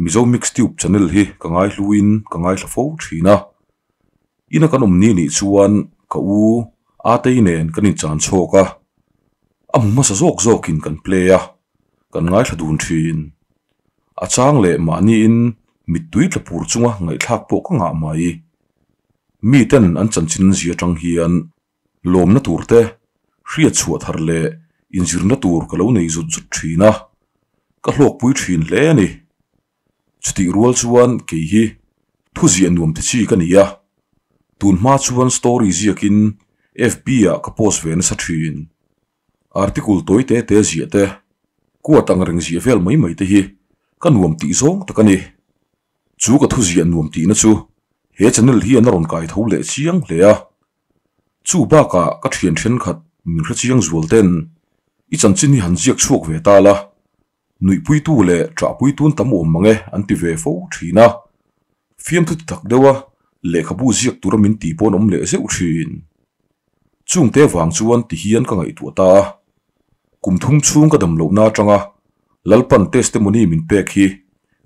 Mizo Mix Tube channel hi ka ngaihluin ka ngaithla fo thin a. Ina kan awm ni nih chuan ka u Atei nen kan inchan chhawk a, a hmu hmasa zawk zawkin kan play a, kan ngaithla dun thin. A chang leh mahniin mittui tla pur chunga ngaihthlak pawh ka ngah mai. Miten an chanchin zia tang hian lawmna tur te, hriat chhuah thar leh inzirna tur ka lo nei zut zut thin a, ka hlawkpui thin hle a ni. Chutih rual chuan kei hi thu ziah nuam ti chi ka ni a, tun hma chuan story ziakin FB ah ka post ve nasa thin. Article tawi te te ziah te, kuat ang reng ziah vel mai mai te hi ka nuam tih zawng tak a ni. Chu ka thu ziah nuam tihna chu he channel hian a rawn kai tho leh chiang hle a. Chu bakah ka thian thenkhat min hre chiang zual ten i chanchin hi han ziak chhuak ve ta la, nuihpuitu leh ṭahpuitun tam awm mang e an ti ve fo thin a. Fiamthu ti tak deuha lehkhabu ziak tura min tih paw'n awm leh zeuh thin. Chungte vang chuan ti hian ka ngaihtuah ta a. Kum thum chhung ka dam lohna atanga Lalpan testimony min pek hi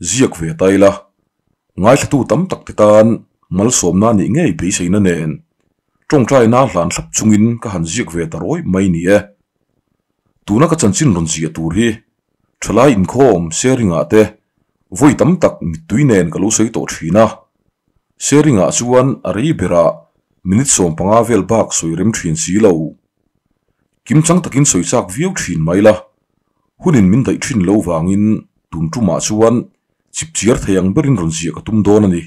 ziak ve ta ila, ngaithlatu tam tak te tan malsawmna nih ngei beiseina nen tawngtaina hlan thlap chungin ka han ziak ve ta rawih mai ni e. Tuna ka chanchin rawn ziah tur hi thalai inkhawm sharing-ah te vawi tam tak mittui nen ka lo sawi tawh thin a. Sharing-ah chuan a rei berah minute 15 vel bak sawi rem thin si lo. Kim chang takin sawi chak viau thin mai la, hunin min daih thin lo vangin tun tumah chuan chip chiar thei ang berin rawn ziah ka tum dawn a ni.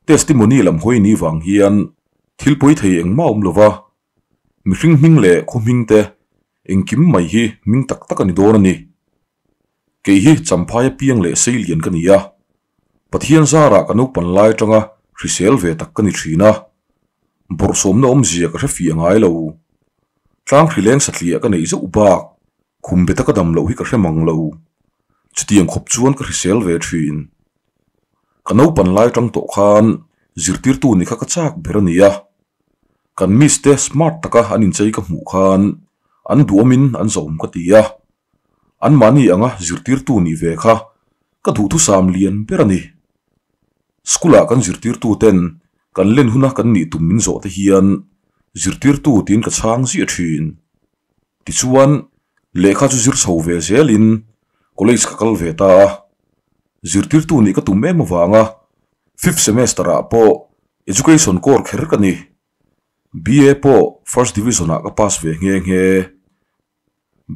Testimony lam hawi ni vang hian thil pawi thei engmah awm lova, Mihring hming leh khaw hming te engkim mai hi hming tak tak a ni dawn a ni. Kei hi Champhaia piang leh seilian ka ni a, Pathian zarah ka naupan lai atanga hrisel ve tak ka ni thin a, bawrhsawmna awmzia ka hre fiah ngai lo. Tlang hrileng satliah ka neih zeuh bak khum beta ka dam loh hi ka hre mang lo. Chutiang khawp chuan ka hrisel ve thin. Ka naupan lai atang tawh khan zirtirtu ni kha ka chak ber a ni a. Kan miss te smart taka an inchei ka hmuh khan an duhawmin an zawm ka ti a. Anmahni anga zirtirtu nih ve kha ka duhthusam lian ber a ni. School ah kan zirtirtu ten kan len huna kan nih tum min zawh te hian zirtirtu tiin ka chhang ziah thin. Tichuan lehkha chu zir chho ve zelin college ka kal ve ta a. Zirtirtu nih ka tum em avanga fifth semester ah pawh Education core kher ka ni. BA pawh first division ah ka pass ve nghe nghe.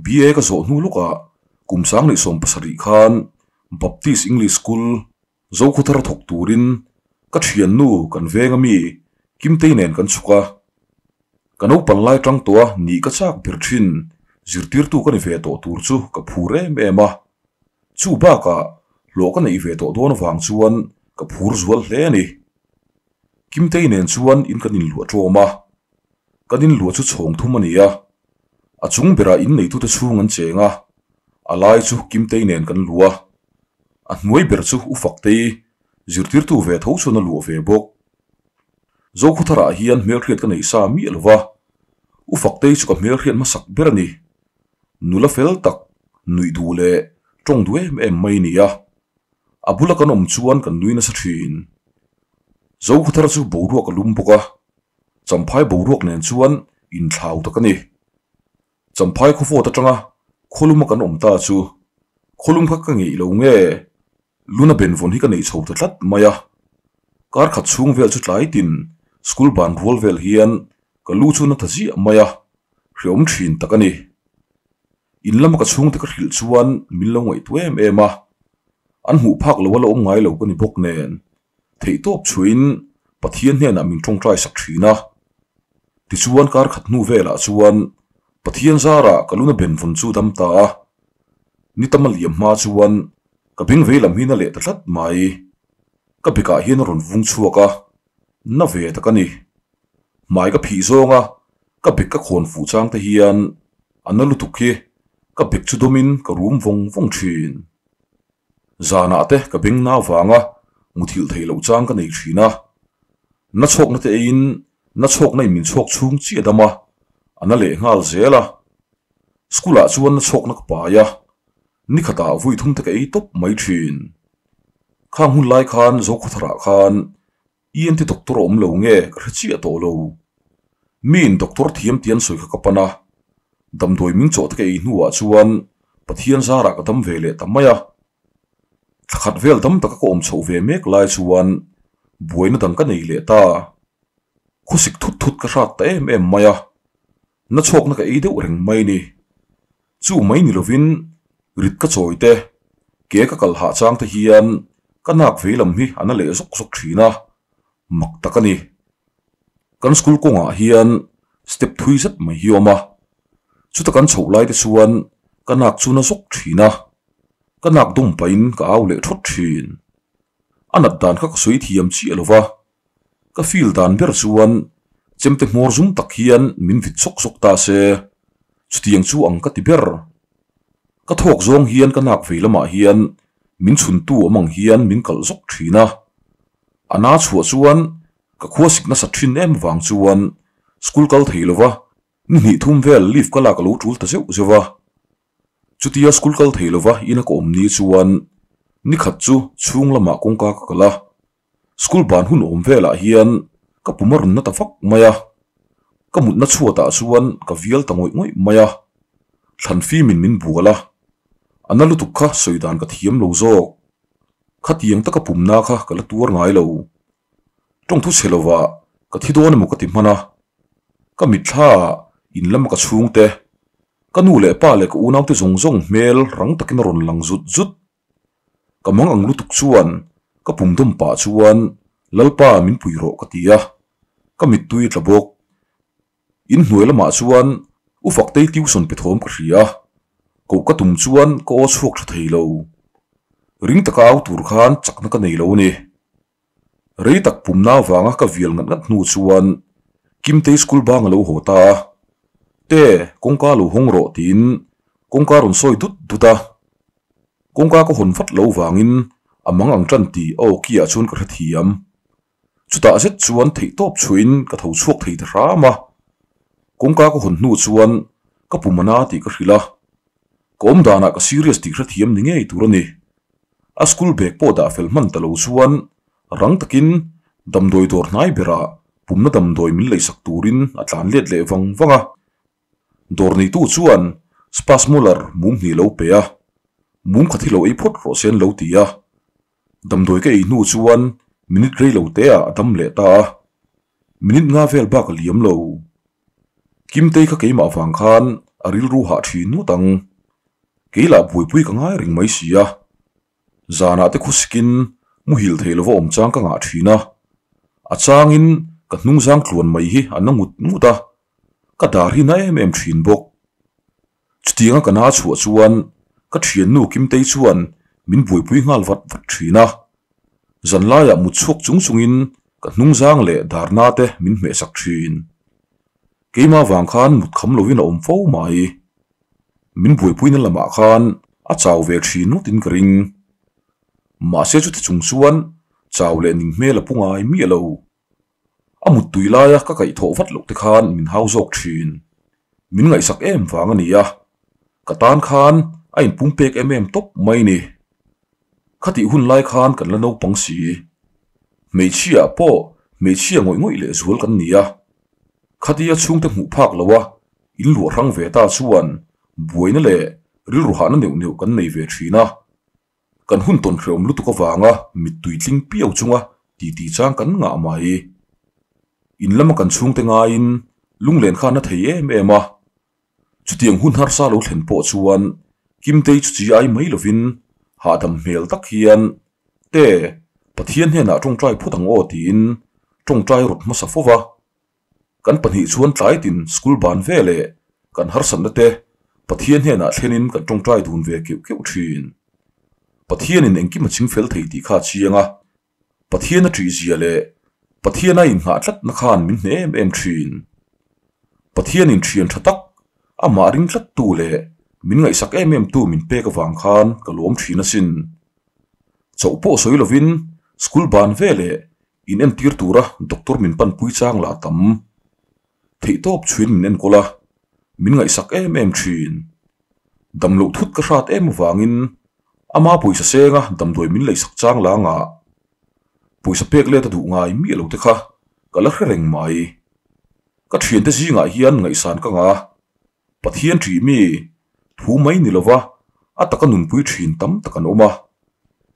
BA ka zawh hnu lawkah kum 2017 khan Baptist English School Zokhawthar thawk turin ka thiannu kan veng ami Kimtei nen kan chhuk a. Ka naupan lai tang tawh a nih ka chak ber thin zirtirtu ka ni ve tawh tur chu ka phur em em a. Chu bakah hlawh ka neih ve tawh dawn avang chuan ka phur zual hle a ni. Kimtei nen chuan in kan inluah ṭawm a, kan inluah chu chhawng thum a ni a, a chung berah inneitute chhung an cheng a, a lai chu Kimtei nen kan luh a, a hnuai ber chu U Faktei zirtirtu ve tho chuan a luah ve bawk. Zokhawtharah hian hmelhriat ka nei sa miah lo va, U Faktei chu ka hmelhriat hmasak ber a ni. Nula fel tak, nuih duh leh tawng duh em em mai a ni a. A bula kan awm chuan kan nui nasa thin. Zokhawthar chu boruak a lum bawk a, Champhai boruak nen chuan inthlau tak a ni. Champhai khawfawt atanga khawluma kan awm ta chu khawlum kha ka ngeih lo nge luna benvawn hi ka neih chho ta tlat mai a. Kar khat chhung vel chu tlai tin school ban rual vel hian ka lu chu na ta ziah mai a, hreawm thin tak a ni. In lama ka chhungte ka hrilh chuan min lo ngaihtuah em em a, an hmuh phak lo a la awm ngai lo ka ni bawk nen theihtawp chhuahin Pathian hnenah min tawngtai sak thin a. Tichuan kar khat hnu velah chuan Pathian zarah ka luna benvawn chu dam ta a, ni tam a liam hma chuan ka beng vei lam hi na leh ta tlat mai. Ka bekah hian a rawn vung chhuak a, na ve tak a ni. Hmai ka phih zawng a, ka bek ka khawn fuh chang te hian a na lutuk hi ka bek chu dawmin ka rum vawng vawng thin. Zanah te ka beng na vanga muthilh theih loh chang ka nei thin a, na chhawkna te eiin na chhawkna in min chhawk chhung chiah dam a, a na leh nghal zel a. School ah chuan na chhawkna ka pai a, nikhatah vui thum te ka ei tawp mai thin. Khang hun lai khan Zokhawtharah khan ENT doctor a awm lo nge ka hre chiah tawh lo. Miin doctor thiam tih an sawi kha ka pan a, damdawi min chawh te ka ei hnuah chuan Pathian zarah ka dam ve leh ta mai a. Thla khat vel dam taka ka awm chhoh ve mek lai chuan buaina dang ka nei leh ta. Khawsik thut thut ka hrat ta em em mai a, na chhawkna ka ei deuh reng mai ni. Chu mai ni lovin rit ka chawi te, ke ka kal hah chang te hian ka nak vei lam hi a na leh zawk zawk thin a, mak tak a ni. Kan school kawngah hian step thui zet mai hi a awm a, chuta kan chhoh lai te chuan ka nak chu na zawk thin a, ka nak dawm pahin ka au leh thawt thin. A nat dan kha ka sawi thiam chiah lo va, Ka feel dan ber chuan chemte hmawr zum tak hian min vit sawk sawk ta se, chutiang chu ang ka ti ber. Ka thawk zawng hian ka nak vei lamah hian min chhuntu awm ang hian min kalh zawk thin a. A na chhuah chuan ka khua sik nasa thin em vang chuan school kal thei lova ni hnih thum vel leave ka lak a lo tul ta zeuh zeuh a. Chutia school kal thei lova ina ka awm ni chuan ni khat chu chhung lamah kawngka ka kal a. School ban hun awm velah hian ka pum a rawn na ta vak mai a, ka mutna chhuatah chuan ka vial ta ngawih ngawih mai a, thlan fimin min bual a, a na lutuk kha sawi dan ka thiam lo zawk. Khatiang taka pumna kha ka la tuar ngai lo. Tawngthu chhe lovah ka thi dawn emaw ka ti hman a, ka mitthla ah in lama ka chhungte, ka nu leh pa leh ka unaute zawng zawng hmel rang takin a rawn lang zut zut. Ka mang ang lutuk chuan ka pum dawm pah chuan Lalpa min pui rawh ka ti a, ka mittui tla bawk. In hnuai lamah chuan U Faktei tuition pe thawm ka hria a, koh ka tum chuan ka aw chhuak tha thei lo. Ring taka au tur khan chakna ka nei lo a ni. Rei tak pumna avanga ka vial ngat ngat hnu chuan Kimtei school bang a lo haw ta a, Te, kawngka lo hawng rawh tiin kawngka rawn sawi dut dut a. Kawngka ka hawn vat lo vangin a mang ang tan tih a awkiah chuan ka hrethiam. Chutah zet chuan theihtawp chhuahin ka tho chhuak thei ta hram a. Kawngka ka hawn hnu chuan ka pum a na tih ka hrilh a. Ka awm danah ka serious tih hrethiam ni ngei tur a ni. A school bag pawh dah fel hman ta lo chuan rang takin damdawi dawr hnai berah pumna damdawi min leisak turin a tlan let leh vang vang a. Dawr neitu chuan Spasmolar mum hnih lo pe a, mum khat hi lo ei phawt rawh se an lo ti a. Damdawi ka ei hnu chuan minute rei lo te ah a dam leh ta a, minute nga vel bak a liam lo. Kimtei kha keimah vang khan a rilru hah thin ngawt ang. Kei lah buaipui ka ngai reng mai si a. Zanah te khusikin muhil thei lova awm chang ka ngah thin a. A changin ka hnungzang tluan mai hi a na ngut ngut a, ka dar hi na em em thin bawk. Chutianga ka na chhuah chuan ka thiannu Kimtei chuan min buaipui nghal vat vat thin a. Zanlaiah mut chhuak chung chungin ka hnungzang leh darna te min hmehsak thin. Keimah vang khan mut kham lovin a awm fo mai. Min buaipuina lamah khan a chau ve thin ngawtin ka ring. Mahse chuti chung chuan chau leh ning hmel a pu ngai miah lo. A muttui laia ka kaihthawh vat loh te khan min hau zawk thin. Min ngaihsak em vang a ni a, ka tan khan a inpum pek em em tawp mai ni. Khatih hun lai khan kan la naupang si. Hmeichhia pawh hmeichhia ngawih ngawih leh zual kan ni a. Khatia chhungte hmuh phak lo a in luah hrang ve ta chuan buaina leh rilru hahna neuh neuh kan nei ve thin a. Kan hun tawn hreawm lutuk avanga mittui tling piau chunga titi chang kan ngah mai. In lama kan chhungte ngaiin lunglen kha a na thei em em a. Chutiang hun harsa lo thlen pawh chuan Kimtei chu chi ai mai lovin hahdam hmel tak hian Te, Pathian hnenah tawngtai phawt ang aw tiin tawngtai rawt hmasa fo va. Kan pahnih chuan tlai tin school ban ve leh kan harsatna te Pathian hnenah thlenin kan tawngtai dun ve keuh keuh thin. Pathianin engkim a ching fel thei tih kha a chiang a, Pathian a ṭih zia leh Pathian a inngah tlatna khan min hne em em thin. Pathianin ṭhian ṭha tak, amah ring tlattu leh min ngaihsak em em tu min pek avang khan ka lawm thin asin. Chauh pawh sawi lovin school ban ve leh In entir tura doctor min panpui chang lah tam. Theihtawp chhuin min enkawl a, min ngaihsak em em thin. Damloh thut ka hrat em avangin Ama pawisa senga damdawi min leisak chang la anga pawisa pek let a duh ngai miah lo te kha ka la hre reng mai. Ka thiante zingah hian ngaihsan ka nga Pathian ṭih mi thu mai ni lova a taka nunpui ṭhin tam tak an awm a,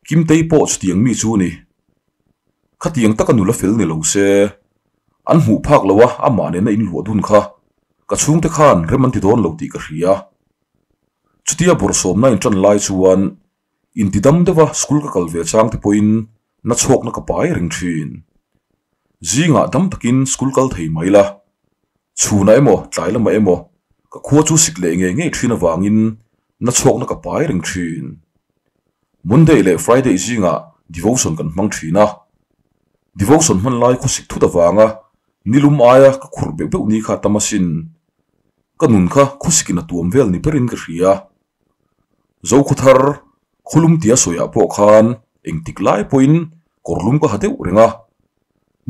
Kimtei pawh chutiang mi chu ni. Khatiang taka nula fel ni lo se, an hmuh phak lo a amah nena inluah dun kha ka chhungte khan rem an ti dawn lo tih ka hria. Chutia bawrhsawmna inṭan lai chuan Intidam deuha school ka kal ve chang te pawhin na chhuakna ka pai reng thin. Zingah dam takin school kal thei mai la. Chhunah emaw tlai lamah emaw ka khua chu sik leh ngei ngei thin avangin na chhuakna ka pai reng thin. Monday leh Friday zingah devotion kan hmang thin a. Devotion hman lai khuasik thut avanga nilum aia ka khurh beuh beuh ni kha a tam asin. Ka nun kha khuasikin a tuam vel ni berin ka hria. Zokhawthar khawlum tia sawiah pawh khan engtik lai pawhin kawrlum ka ha deuh reng a,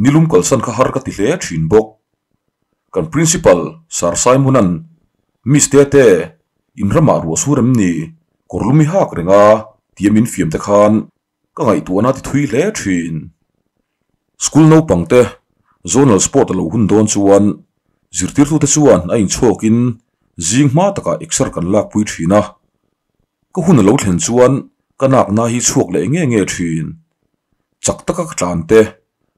nilum kalsan kha har ka ti hle thin bawk. Kan Principal Sir Simona'n Miss Tete, in ramah ruah sur em ni? Kawrlum i hak reng a tia min fiam te khan Ka ngaihtuahna ti thui hle thin. School naupang te zonal sport a lo hun dawn chuan zirtirtute chuan a inchhawkin zing hma takah exer kan lakpui thin a. Ka hun a lo thlen chuan ka nakna hi chhuak leh nge nge thin. Chak taka ka tlan te,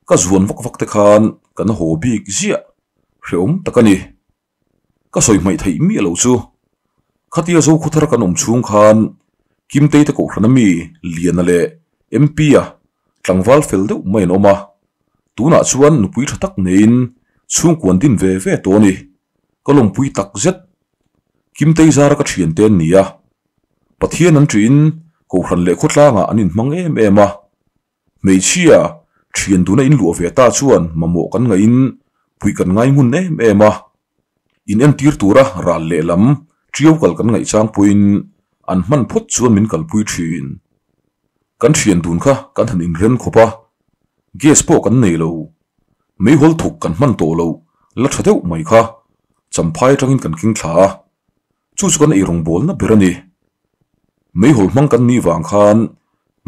ka zuan vak vak te khan kan haw bik ziah hrehawm tak a ni. Ka sawi hmaih theih miah loh chu. Khatia Zokhawthar kan awm chhung khan Kimtei te kohhran ami Liana leh MP-a tlangval fel deuh mai an awm a. Tunah chuan nupui tha tak neiin chhungkuan din ve ve tawh a ni. Ka lawmpui tak zet. Kimtei zara ka thiante an ni a. Pathian an ṭihin kohhran leh khawtlangah an inhmang em em a. Hmeichhia, thian duna in luah ve ta chuan mamawh kan ngaihin puih kan ngai ngun em em a. In entir tura ral lehlam ṭiau kal kan ngaih chang pawhin an hman phawt chuan min kalpui ṭhin. Kan thian dun kha kan han inren khawp a, gas pawh kan nei lo. Meihawl thuk kan hman tawh loh la ṭha deuh mai kha champhai aṭangin kan keng thla a, chu chu kan eirawngbawlna ber a ni. Meihawl hmang kan nih vang khan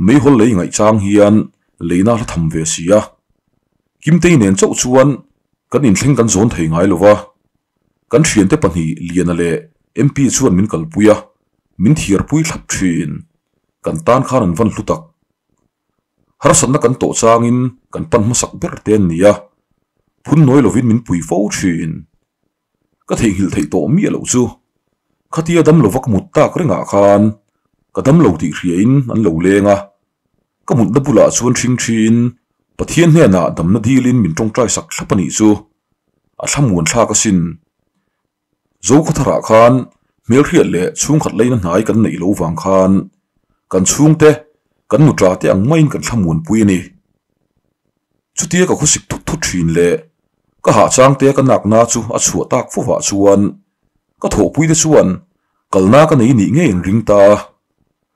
meihawl lei ngaih chang hian leina hla tham ve si a. Kimtei nen chauh chuan kan inthleng kan zawn thei ngai lo va. Kan thiante pahnih Liana leh MP chuan min kalpui a, min thiarpui thlap thin. Kan tan khan an van hlu tak. Harsatna kan tawh changin kan pan hmasak ber te an ni a, phun nawi lovin min pui fo thin. Ka theihnghilh theih tawh miah loh chu khatia dam lova ka mut tak rengah khan ka dam lo tih hriain an lo leng a, ka mutna bulah chuan hring thin Pathian hnenah damna dilin min tawngtai sak thlap a nih chu a thlamuan thlak asin. Zokhawtharah khan hmelhriat leh chhungkhat leina hnai kan neih loh vang khan kan chhungte kan nuṭa te ang maiin kan thlamuan pui a ni. Chutia ka khawsik thut thut thin leh ka hahchang te ka nakna chu a chhuah tak fovah chuan ka thawhpui te chuan kalna ka nei nih ngei an ring ta a.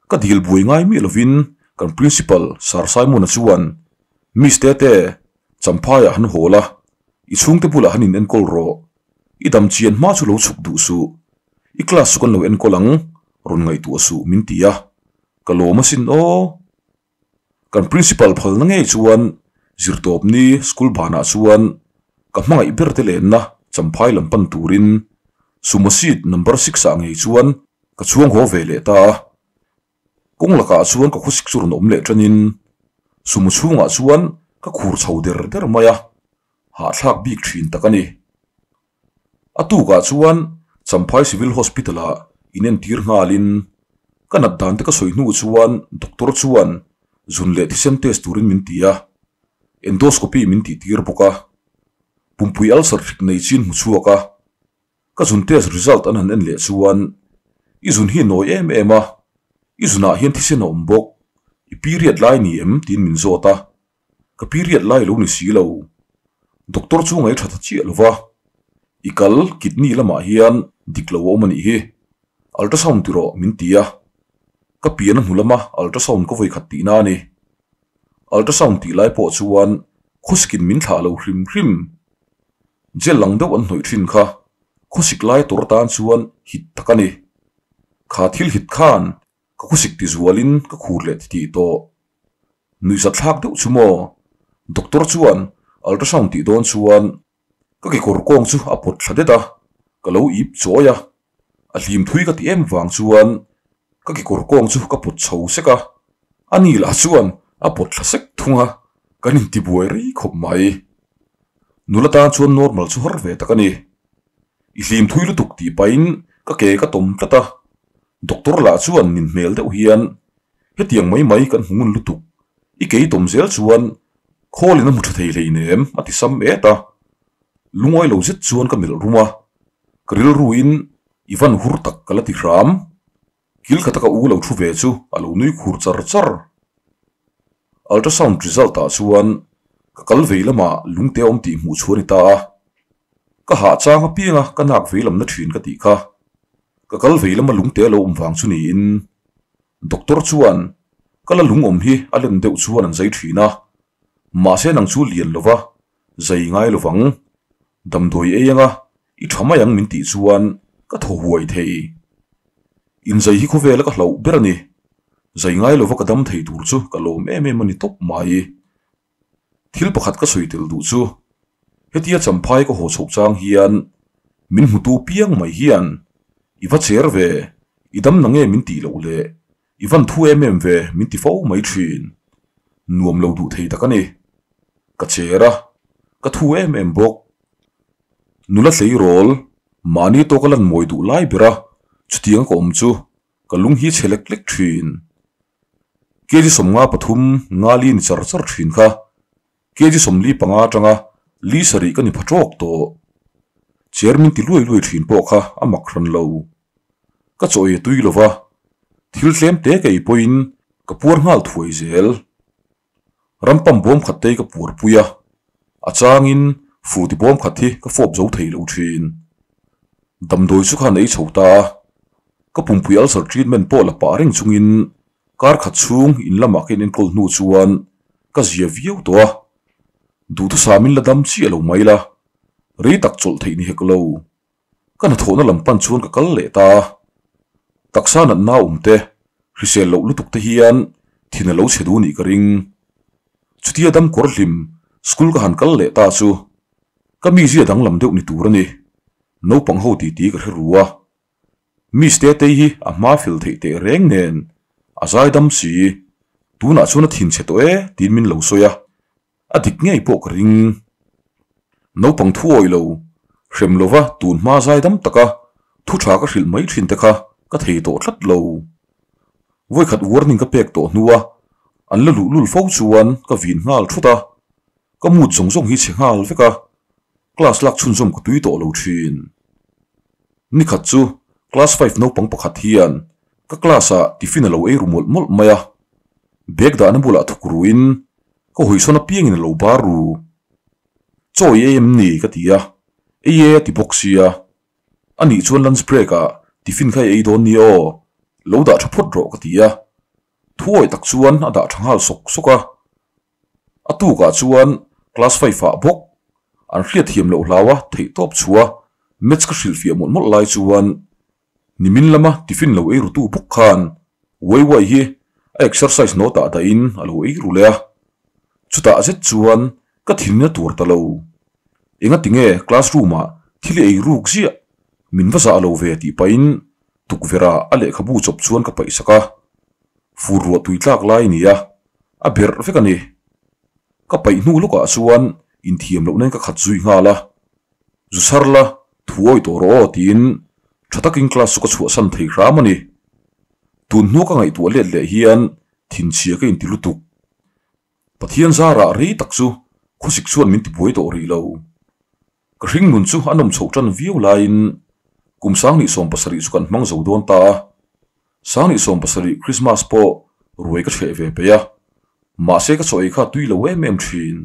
Ka dil buai ngai miah lovin kan Principal Sir Simon-a chuan Miss Tete, Champhaiah han hawl a, i chhungte bulah han in enkawl rawh. I dam chian hma chu lo chhuk duh suh. I class chu kan lo enkawl ang, rawn ngaihtuah suh min ti a. Ka lawm asin aw. Kan Principal phalna ngei chuan zirtawpni school banah chuan ka hmangaih ber te lenna Champhai lam pan turin Sumo seat number six ah ngei chuan ka chhuang haw ve leh ta a. Kawng lakah chuan ka khawsik chu rawn awm leh tanin Sumo chhungah chuan ka khur chho der der mai a, hahthlak bik thin tak a ni. A tukah chuan Champhai Civil Hospital-ah inentir nghalin ka nat dan te ka sawi hnu chuan doctor chuan zun leh thisen test turin min ti a, endoscopy min tih tir bawk a. Pumpui ulcer hrik nei chin hmu chhuak a, ka zun test result an han en leh chuan i zun hi a nawi em em a, i zunah hian thisen a awm bawk, i period lai ni em tiin min zawt a. Ka period lai lo ni si lo. Doctor chu ngaih tha ta chiah lo va, i kal kidney lamah hian dik lo a awm a nih hi. Ultrasound ti rawh min ti a. Ka pian a hnu lama ultrasound ka vawi khat tihna a ni. Ultrasound tih lai pawh chuan khawsikin min thlah lo hrim hrim. Gel lang deuh an hnawih thin kha khawsik lai tawr tan chuan hit tak a ni. Kha thil hit khan. ka khawsik ti zualin ka khur leh titih tawh. Nuihzat thlak deuh chu maw? Doctor chuan ultrasound tih dawn chuan ka kekawr kawng chu a pawt thla det a, ka lo ip chawi a. A hlim thui ka ti em vang chuan ka kekawr kawng chu ka pawt chho sek a, a ni lah chuan a pawt thla sek thung a, kan intibuai rei khawp mai. Nula tan chuan normal chu har ve tak a ni. I hlim thui lutuk tih pahin ka ke ka tawm tlat a, doctor lah chuan nin hmel deuh hian hetiang mai mai kan hmu ngun lutuk, i ke i tawm zel chuan khawlin a hmu tha thei hleinem a ti sam et a. Lungawi lo zet chuan ka melh rum a, ka rilruin i van hur tak ka la ti hram. Kil kha taka u lo thu ve chu a lo nui khur char char. Ultrasound result ah chuan ka kal vei lamah lungte a awm tih hmuh chhuah a ni ta a. Ka hah chang apianga ka nak vei lamna thin ka tih kha. Ka kal vei lama lungte a lo awm vang chu niin doctor chuan ka la lung awm hi a len deuh chuan an zai thin a. Mahse nang chu lian lova zai ngai lovang. Damdawi ei anga i tha mai ang min tih chuan ka thaw huai thei. Inzai hi khawvela ka hlauh ber a ni. Zai ngai lova ka dam thei tur chu ka lawm em em a ni tawp mai. Thil pakhat ka sawi tel duh chu hetia champhai ka haw chhoh chang hian min hmutu piang mai hian i va cher ve, i dam na nge min tih loh le, i van thu em em ve min ti fo mai thin. Nuam lo duh thei tak a ni. Ka cher a, ka thu em em bawk. Nula tleirawl, mahni tawka lan mawi duh lai bera chutianga ka awm chu ka lung hi chhe lek lek thin. Kg 53 ngali ni char char thin kha kg 45 atanga li sarih ka ni pha tawk tawh. Chair min ti luai luai thin pawh kha a mak hran lo. Ka chaw ei a tui lova, thil tlem te ka ei pawhin ka puar nghal thuai zel. Rampam bawm khat te hi ka puar pui a, a changin fruity bawm khat hi ka fawp zo thei lo thin. Damdawi chu khan ei chho ta a, ka pumpui ulcer treatment pawh la pah reng chungin kar khat chhung in lamah ka inenkawl hnu chuan ka zia viau tawh a, duhthusam in la dam chiah lo mai la, rei tak chawlh theih ni hek lo. Ka hnathawhna lam pan chuan ka kal leh ta a, taksa natna awm te, hrisel loh lutuk te hian thin a lo chhe duh nih ka ring. Chutia dam kawr hlim school ka han kal leh ta chu ka mizia danglam deuh ni tur a ni. Naupang ho titi ka hre ru a, Miss Tetei hi a hma fel theih teh reng nen a zaidam si, tunah chuan a thin chhe tawh e tiin min lo sawi a. A dik ngei pawh ka ring. Naupang thu awih lo, hrem lova tun hma zai dam taka thu tha ka hrilh mai thin te kha ka thei tawh tlat lo. Vawikhat warning ka pek tawh hnua an la luh lul fo chuan ka vin nghal thut a, ka mood zawng zawng hi chhe nghal vek a, class lak chhunzawm ka tui tawh lo thin. Nikhat chu class five naupang pakhat hian ka class ah tiffin a lo ei ru mawlh mawlh mai a, bag dahna bulah thuk ruin Ka hawisawn apiangin a lo bar ru. Chaw i ei em ni? ka ti a. Ei e a ti bawk sia. Anih chuan lunch break ah tiffin kha i ei dawn ni aw, lo dah tha phawt rawh ka ti a. Thuawi tak chuan a dah tha nghal sawk sawk a. A tukah chuan class five ah bawk an hriatthiam loh hlau a theihtawp chhuah maths ka hrilhfiah mawlh mawlh lai chuan Nimin lama tiffin lo ei rutu bawk khan Wai Wai hi a exercise note ah dahin a lo ei ru leh a. Chutah zet chuan ka thinna tur ta lo. Engati nge classroom ah thil i ei ruk ziah min va zah lo ve tih pahin tukverh ah a lehkhabu chawp chuan ka paih sak a. Fur ruah tui tlak lai a ni a, a berh vek a ni. Ka paih hnu lawkah chuan inthiam loh nen ka khat zui nghal a. Zu sar la, thu awi tawh rawh aw tiin tha takin class chu ka chhuahsan thei hram a ni. Tun hnu ka ngaihtuah let leh hian thinchhia ka inti lutuk. Pathian zarah rei tak chu khawsik chuan min tibuai tawh rih lo. Ka hringnun chu a nawm chhoh tan viau laiin kum 2017 chu kan hmang zo dawn ta a. 2017 Christmas pawh ruai ka chheh ve peih a, mahse ka chaw ei kha tui lo em em thin.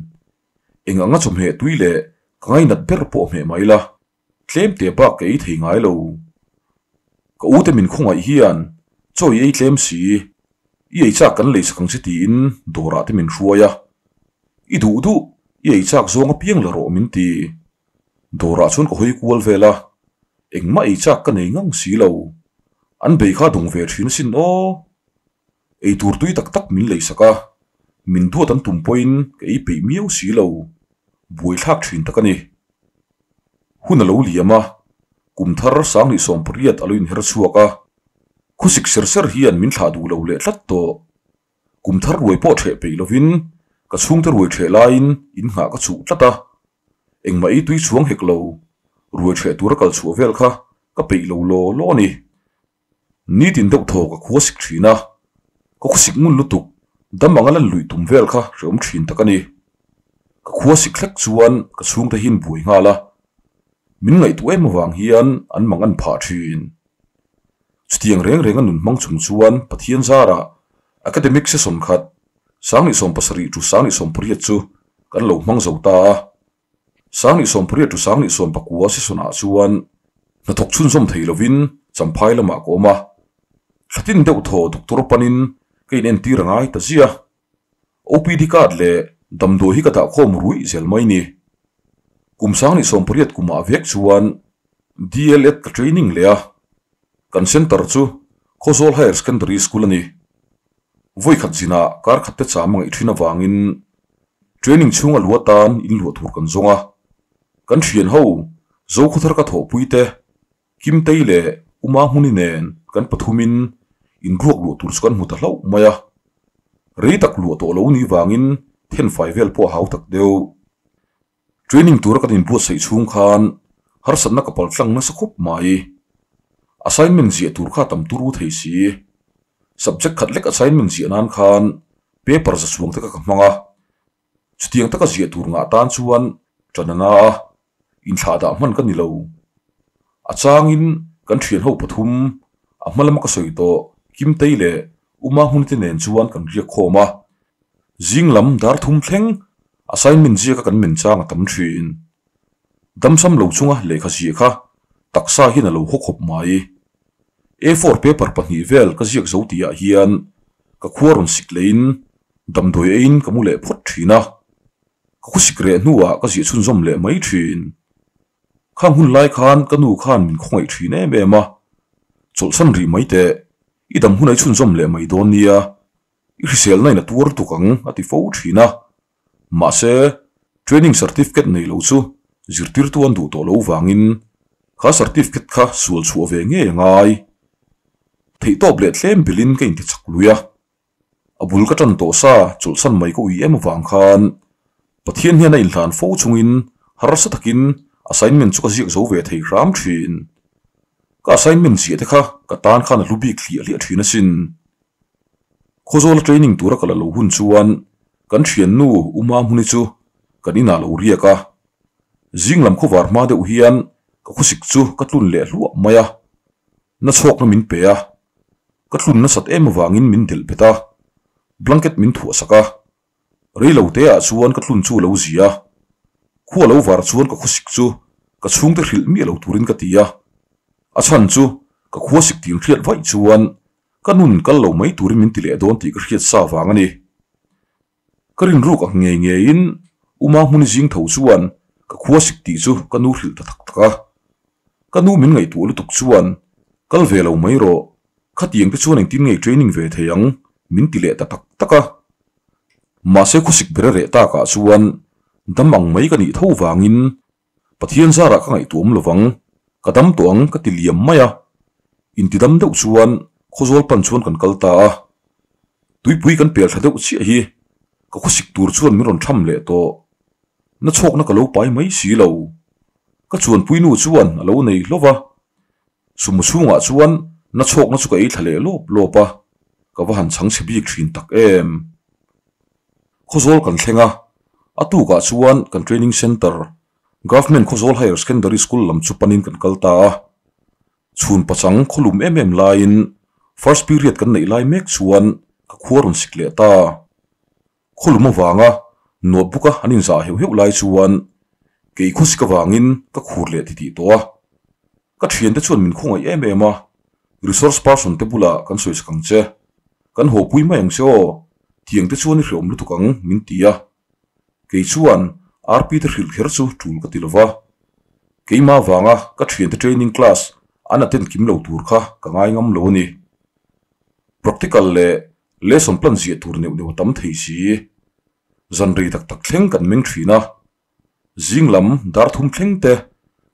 Eng anga chawhmeh tui leh ka ngainat ber pawh hmeh mai la, tlem te bak ka ei thei ngai lo. Ka u te min khawngaih hian chaw i ei tlem si, i ei chak kan lei sak ang che tiin dawrah te min hruai a. I duh duh, i ei chak zawng apiang la rawh min ti. Dawrah chuan ka hawi kual vel a, engmah ei chak ka nei ngang si lo. An bei kha dawng ve thin asin aw. Eitur tui tak tak min leisak a, min duat an tum pawhin ka ei peih miau si lo, buaithlak thin tak a ni. Hun a lo liam a, kum thar 2018 a lo inher chhuak a, khawsik ser ser hian min thlah duh lo leh tlat tawh. Kum thar ruai pawh ṭheh peih lovin ka chhungte ruai ṭheh laiin in nghah ka chuh tlat a, engmah ei tui chhuang hek lo, ruai ṭheh tura kal chhuah vel kha ka peih lo law law a ni. Nitin deuh thaw ka khua sik thin a, ka khuasik ngun lutuk, dam anga lan luih tum vel kha hreawm thin tak a ni. Ka khua sik hlek chuan ka chhungte hi an buai nghal a, min ngaihtuah em avang hian an mang an phah thin. Chutiang reng renga nun hmang chung chuan Pathian zarah academic session khat 2017 to 2018 chu kan lo hmang zo ta a. 2018 to 2019 session-ah chuan hnathawk chhunzawm thei lovin Champhai lamah ka awm a, thlatin deuh thaw doctor panin ka inentir a ngai ta zia. OPD card leh damdawi hi ka dahkhawm ruih zel mai ni. Kum 2018 kumah vek chuan DLEd ka training leh a, kan centre chu Khawzawl Higher Secondary School a ni. Vawikhat zinah kar khat te cham a ngaih thin avangin training chhunga lu atan in luah tur kan zawng a. Kan thian ho Zokhawthar ka thawhpui te, Kimtei leh Uma Hmuni nen kan pathumin in ruak luah tur chu kan hmu ta hlauh mai a. Rei tak luah tawh lo ni vangin thenfai vel pawh a hau tak deuh. Training tura kan inbuatsaih chhung khan harsatna ka pal tlang nasa khawp mai. Assignment ziah tur kha tam turu thei si. Subject khat lek assignment ziah nan khan paper za chhuang te kha ka hmang a. Chutiang taka ziah tur ngah tan chuan ṭan a na a, inthlahdah hman ka ni lo. A changin kan ṭhianho pathum a hma lama ka sawi tawh Kimtei leh Uma Hmunite nen chuan kan riak khawm a. Zing lam dar thum thleng assignment ziaka kan men chang a tam thin. Damsam lo chunga lehkha ziah kha taksa hian a lo haw khawp mai. A4 paper pahnih vel ka ziak zo tihah hian ka khua rawn sik leiin damdawi eiin ka mu leh phawt thin a. Ka khawsik reh hnuah ka ziah chhunzawm leh mai thin. Khang hun lai khan ka nu khan min khawngaih thin em em a, chawlhsan rih mai teh, i dam hun a i chhunzawm leh mai dawn nia. I hriselna in a tuar tuk ang a ti fo thin a. Mahse, training certificate nei lo chu zirtirtu an duh tawh lo vangin kha certificate kha sual chhuah ve ngei a ngai. Theihtawp leh tlem bilin ka inti chak lui a. A bul ka tan tawh sa chawlhsan mai ka ui em avang khan Pathian hian a inhlan fo chungin harsa takin assignment chu ka ziak zo ve thei hram thin. Ka assignment ziah te kha ka tan khan a hlu bik hliah hliah thin asin. Khawzawla training tura ka la lo hun chuan kan thiannu Uma Hmuni chu kan inah lo riak a. Zing lam khawvar hma deuh hian ka khawsik chu ka tlun leh hluah mai a. Na chhawkna min pe a, ka tlun nasat em avangin min delh bet a, blanket min thuah sak a. Rei lo te ah chuan ka tlun chu a lo zi a, khua lo var chuan ka khawsik chu ka chhungte hrilh miah lo turin ka ti a. A chhan chu ka khuasik tin hriat vaih chuan Ka nun kal lo mai turin min ti leh dawn tih ka hriat sa vang a ni. Ka rinruk ang ngei ngeiin Uma hmuni zing tho chuan ka khua sik tih chu ka nu hrilh ta tak tak a. Ka nu min ngaihtuah lutuk chuan kal ve lo mai rawh, khatiang te chuan engtin ngei training ve thei ang min ti leh ta tak tak a. Mahse khawsik ber a reh takah chuan dam ang mai ka nih tho vangin Pathian zarah ka ngaihtuah awm lovang, ka dam tawh ang ka ti liam mai a. Intidam deuh chuan Khawzawl pan chuan kan kal ta a. Tuipui kan pel thla deuh chiah hi ka khawsik tur chuan min rawn tham leh tawh. Na chhawkna ka lo pai mai si lo. Ka chuanpui nu chuan a lo nei hlauh va. Sumo chhungah chuan na chhawkna chu ka ei thla leh lawp lawp a, ka va han chhang chhe bik thin tak em. Khawzawl kan thleng a, a tukah chuan kan training centre, Government Khawzawl Higher Secondary School lam chu panin kan kal ta a. Chhun pachang khawlum em em laiin first period kan neih lai mek chuan ka khua rawn sik leh ta. Khawlum avanga notebook a an inzah heuh heuh lai chuan kei khawsik avangin ka khur leh titih tawh a. Ka thiante chuan min khawngaih em em a, resource person te bulah kan sawisak ang che, kan hawpui mai ang che aw, tiang te chuan i hreawm lutuk ang min ti a. Kei chuan RP te hrilh kher chu tul ka ti lova, keimah avanga ka thiante training class an attend kim lo tur kha ka ngai ngam lo a ni. Practical leh. Lesson plan ziah tur neuh neuh a tam thei si. Zan rei tak tak thleng kan meng thin a, zing lam dar thum thleng te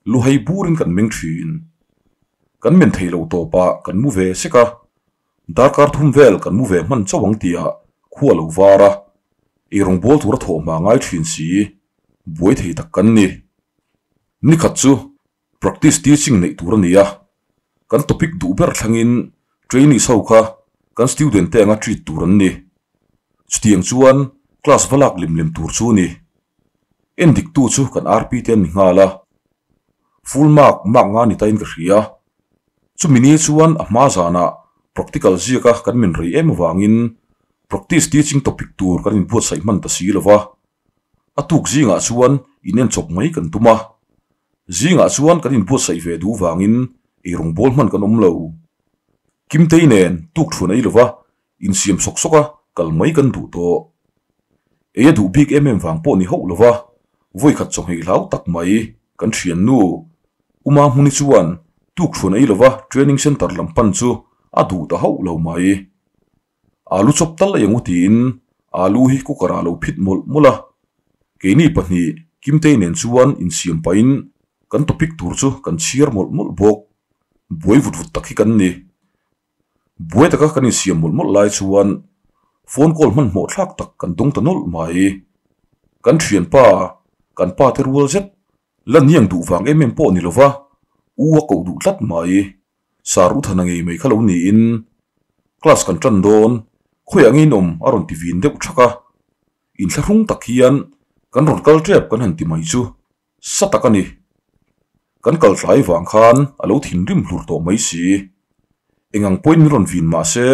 luhai burin kan meng thin. Kan men thei lo tawpah kan mu ve sek a, darkar thum vel kan mu ve hman chauh ang tihah khua lo var a, eirawng bawl tura thawh hma ngai thin si, buai thei tak kan ni. Nikhat chu Practice teaching neih tur a ni a, kan topic duh ber thlangin trainees ho kha kan student te anga treat tur an ni. Chutiang chuan class va lak lem lem tur chu ni. En dik tu chu kan RP te an ni nghal a, full mark mark nga ni tain ka hria. Chumi ni chuan a hma zanah practical ziaka kan min rei em avangin practice teaching topic tur kan inbuatsaih hman ta si lova, A tuk zingah chuan in en chawp mai kan tum a. Zingah chuan kan inbuatsaih ve duh vangin eirawng bawl hman kan awm lo. Kimtei nen tuk thuan ei lova insiam sawk sawk a kal mai kan duh tawh. Ei a duh bik em em vang pawh ni hauh lova vawikhat chawhmeh hlau tak mai kan thiannu Uma Hmuni chuan tuk thuan ei lova training centre lam pan chu a duh ta hauh lo mai. Alu chawp tal a eng u tiin alu hi cooker ah lo phit mawlh mawlh a, keini pahnih Kimtei nen chuan insiam pahin kan topic tur chu kan chhiar mawlh mawlh bawk. Buai vut vut tak hi kan ni. Buai taka kan insiam mawlh mawlh lai chuan phone call hmanhmawh thlak tak kan dawng ta nawlh mai. Kan thianpa, kan pa te rual zet la niang duh vang em em pawh ni lova u a koh duh tlat mai. Sir u Thana ngei mai kha lo niin class kan tan dawn, khawiah nge inawm a rawn ti vin deuh thak a, inthlahrung tak hian kan rawn kal tep kan han ti mai chu sa tak a ni. Kan kal tlai vang khan a lo thinrim hlur tawh mai si. Eng ang pawhin min rawn vin mah se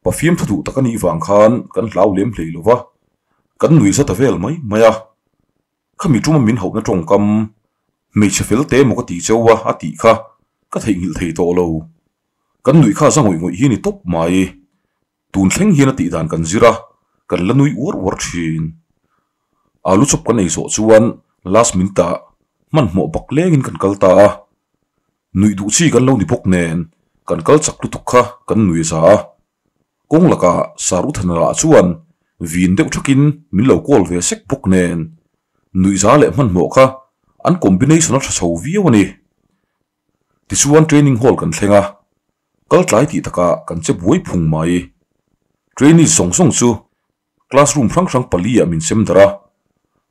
pafiam tha duh tak a nih vang khan kan hlau lem hlei lo va, kan nuih za ta vel mai mai a. Khami tuma min hauhna tawngkam hmeichhe fel te maw ka ti cheu a a tih kha ka theihnghilh thei tawh lo. Kan nuih kha za ngawih ngawih hi a ni tawp mai. Tun thleng hian a tih dan kan zir a, kan la nui uar uar thin. Alu chawp kan ei zawh chuan last minute ah hmanhmawh bak lengin kan kal ta a. Nuih duh chi kan lo ni bawk nen kan kal chak lutuk kha kan nui za a. Kawng lakah Saruthana lah chuan vin deuh thakin min lo call ve sek bawk nen nuihza leh hmanhmawh kha an combination a tha chho viau a ni. Tichuan training hall kan thleng a, kal tlai tih takah kan che buai phung mai. Trainees zawng zawng chu classroom hrang hrang pali ah min sem darh a,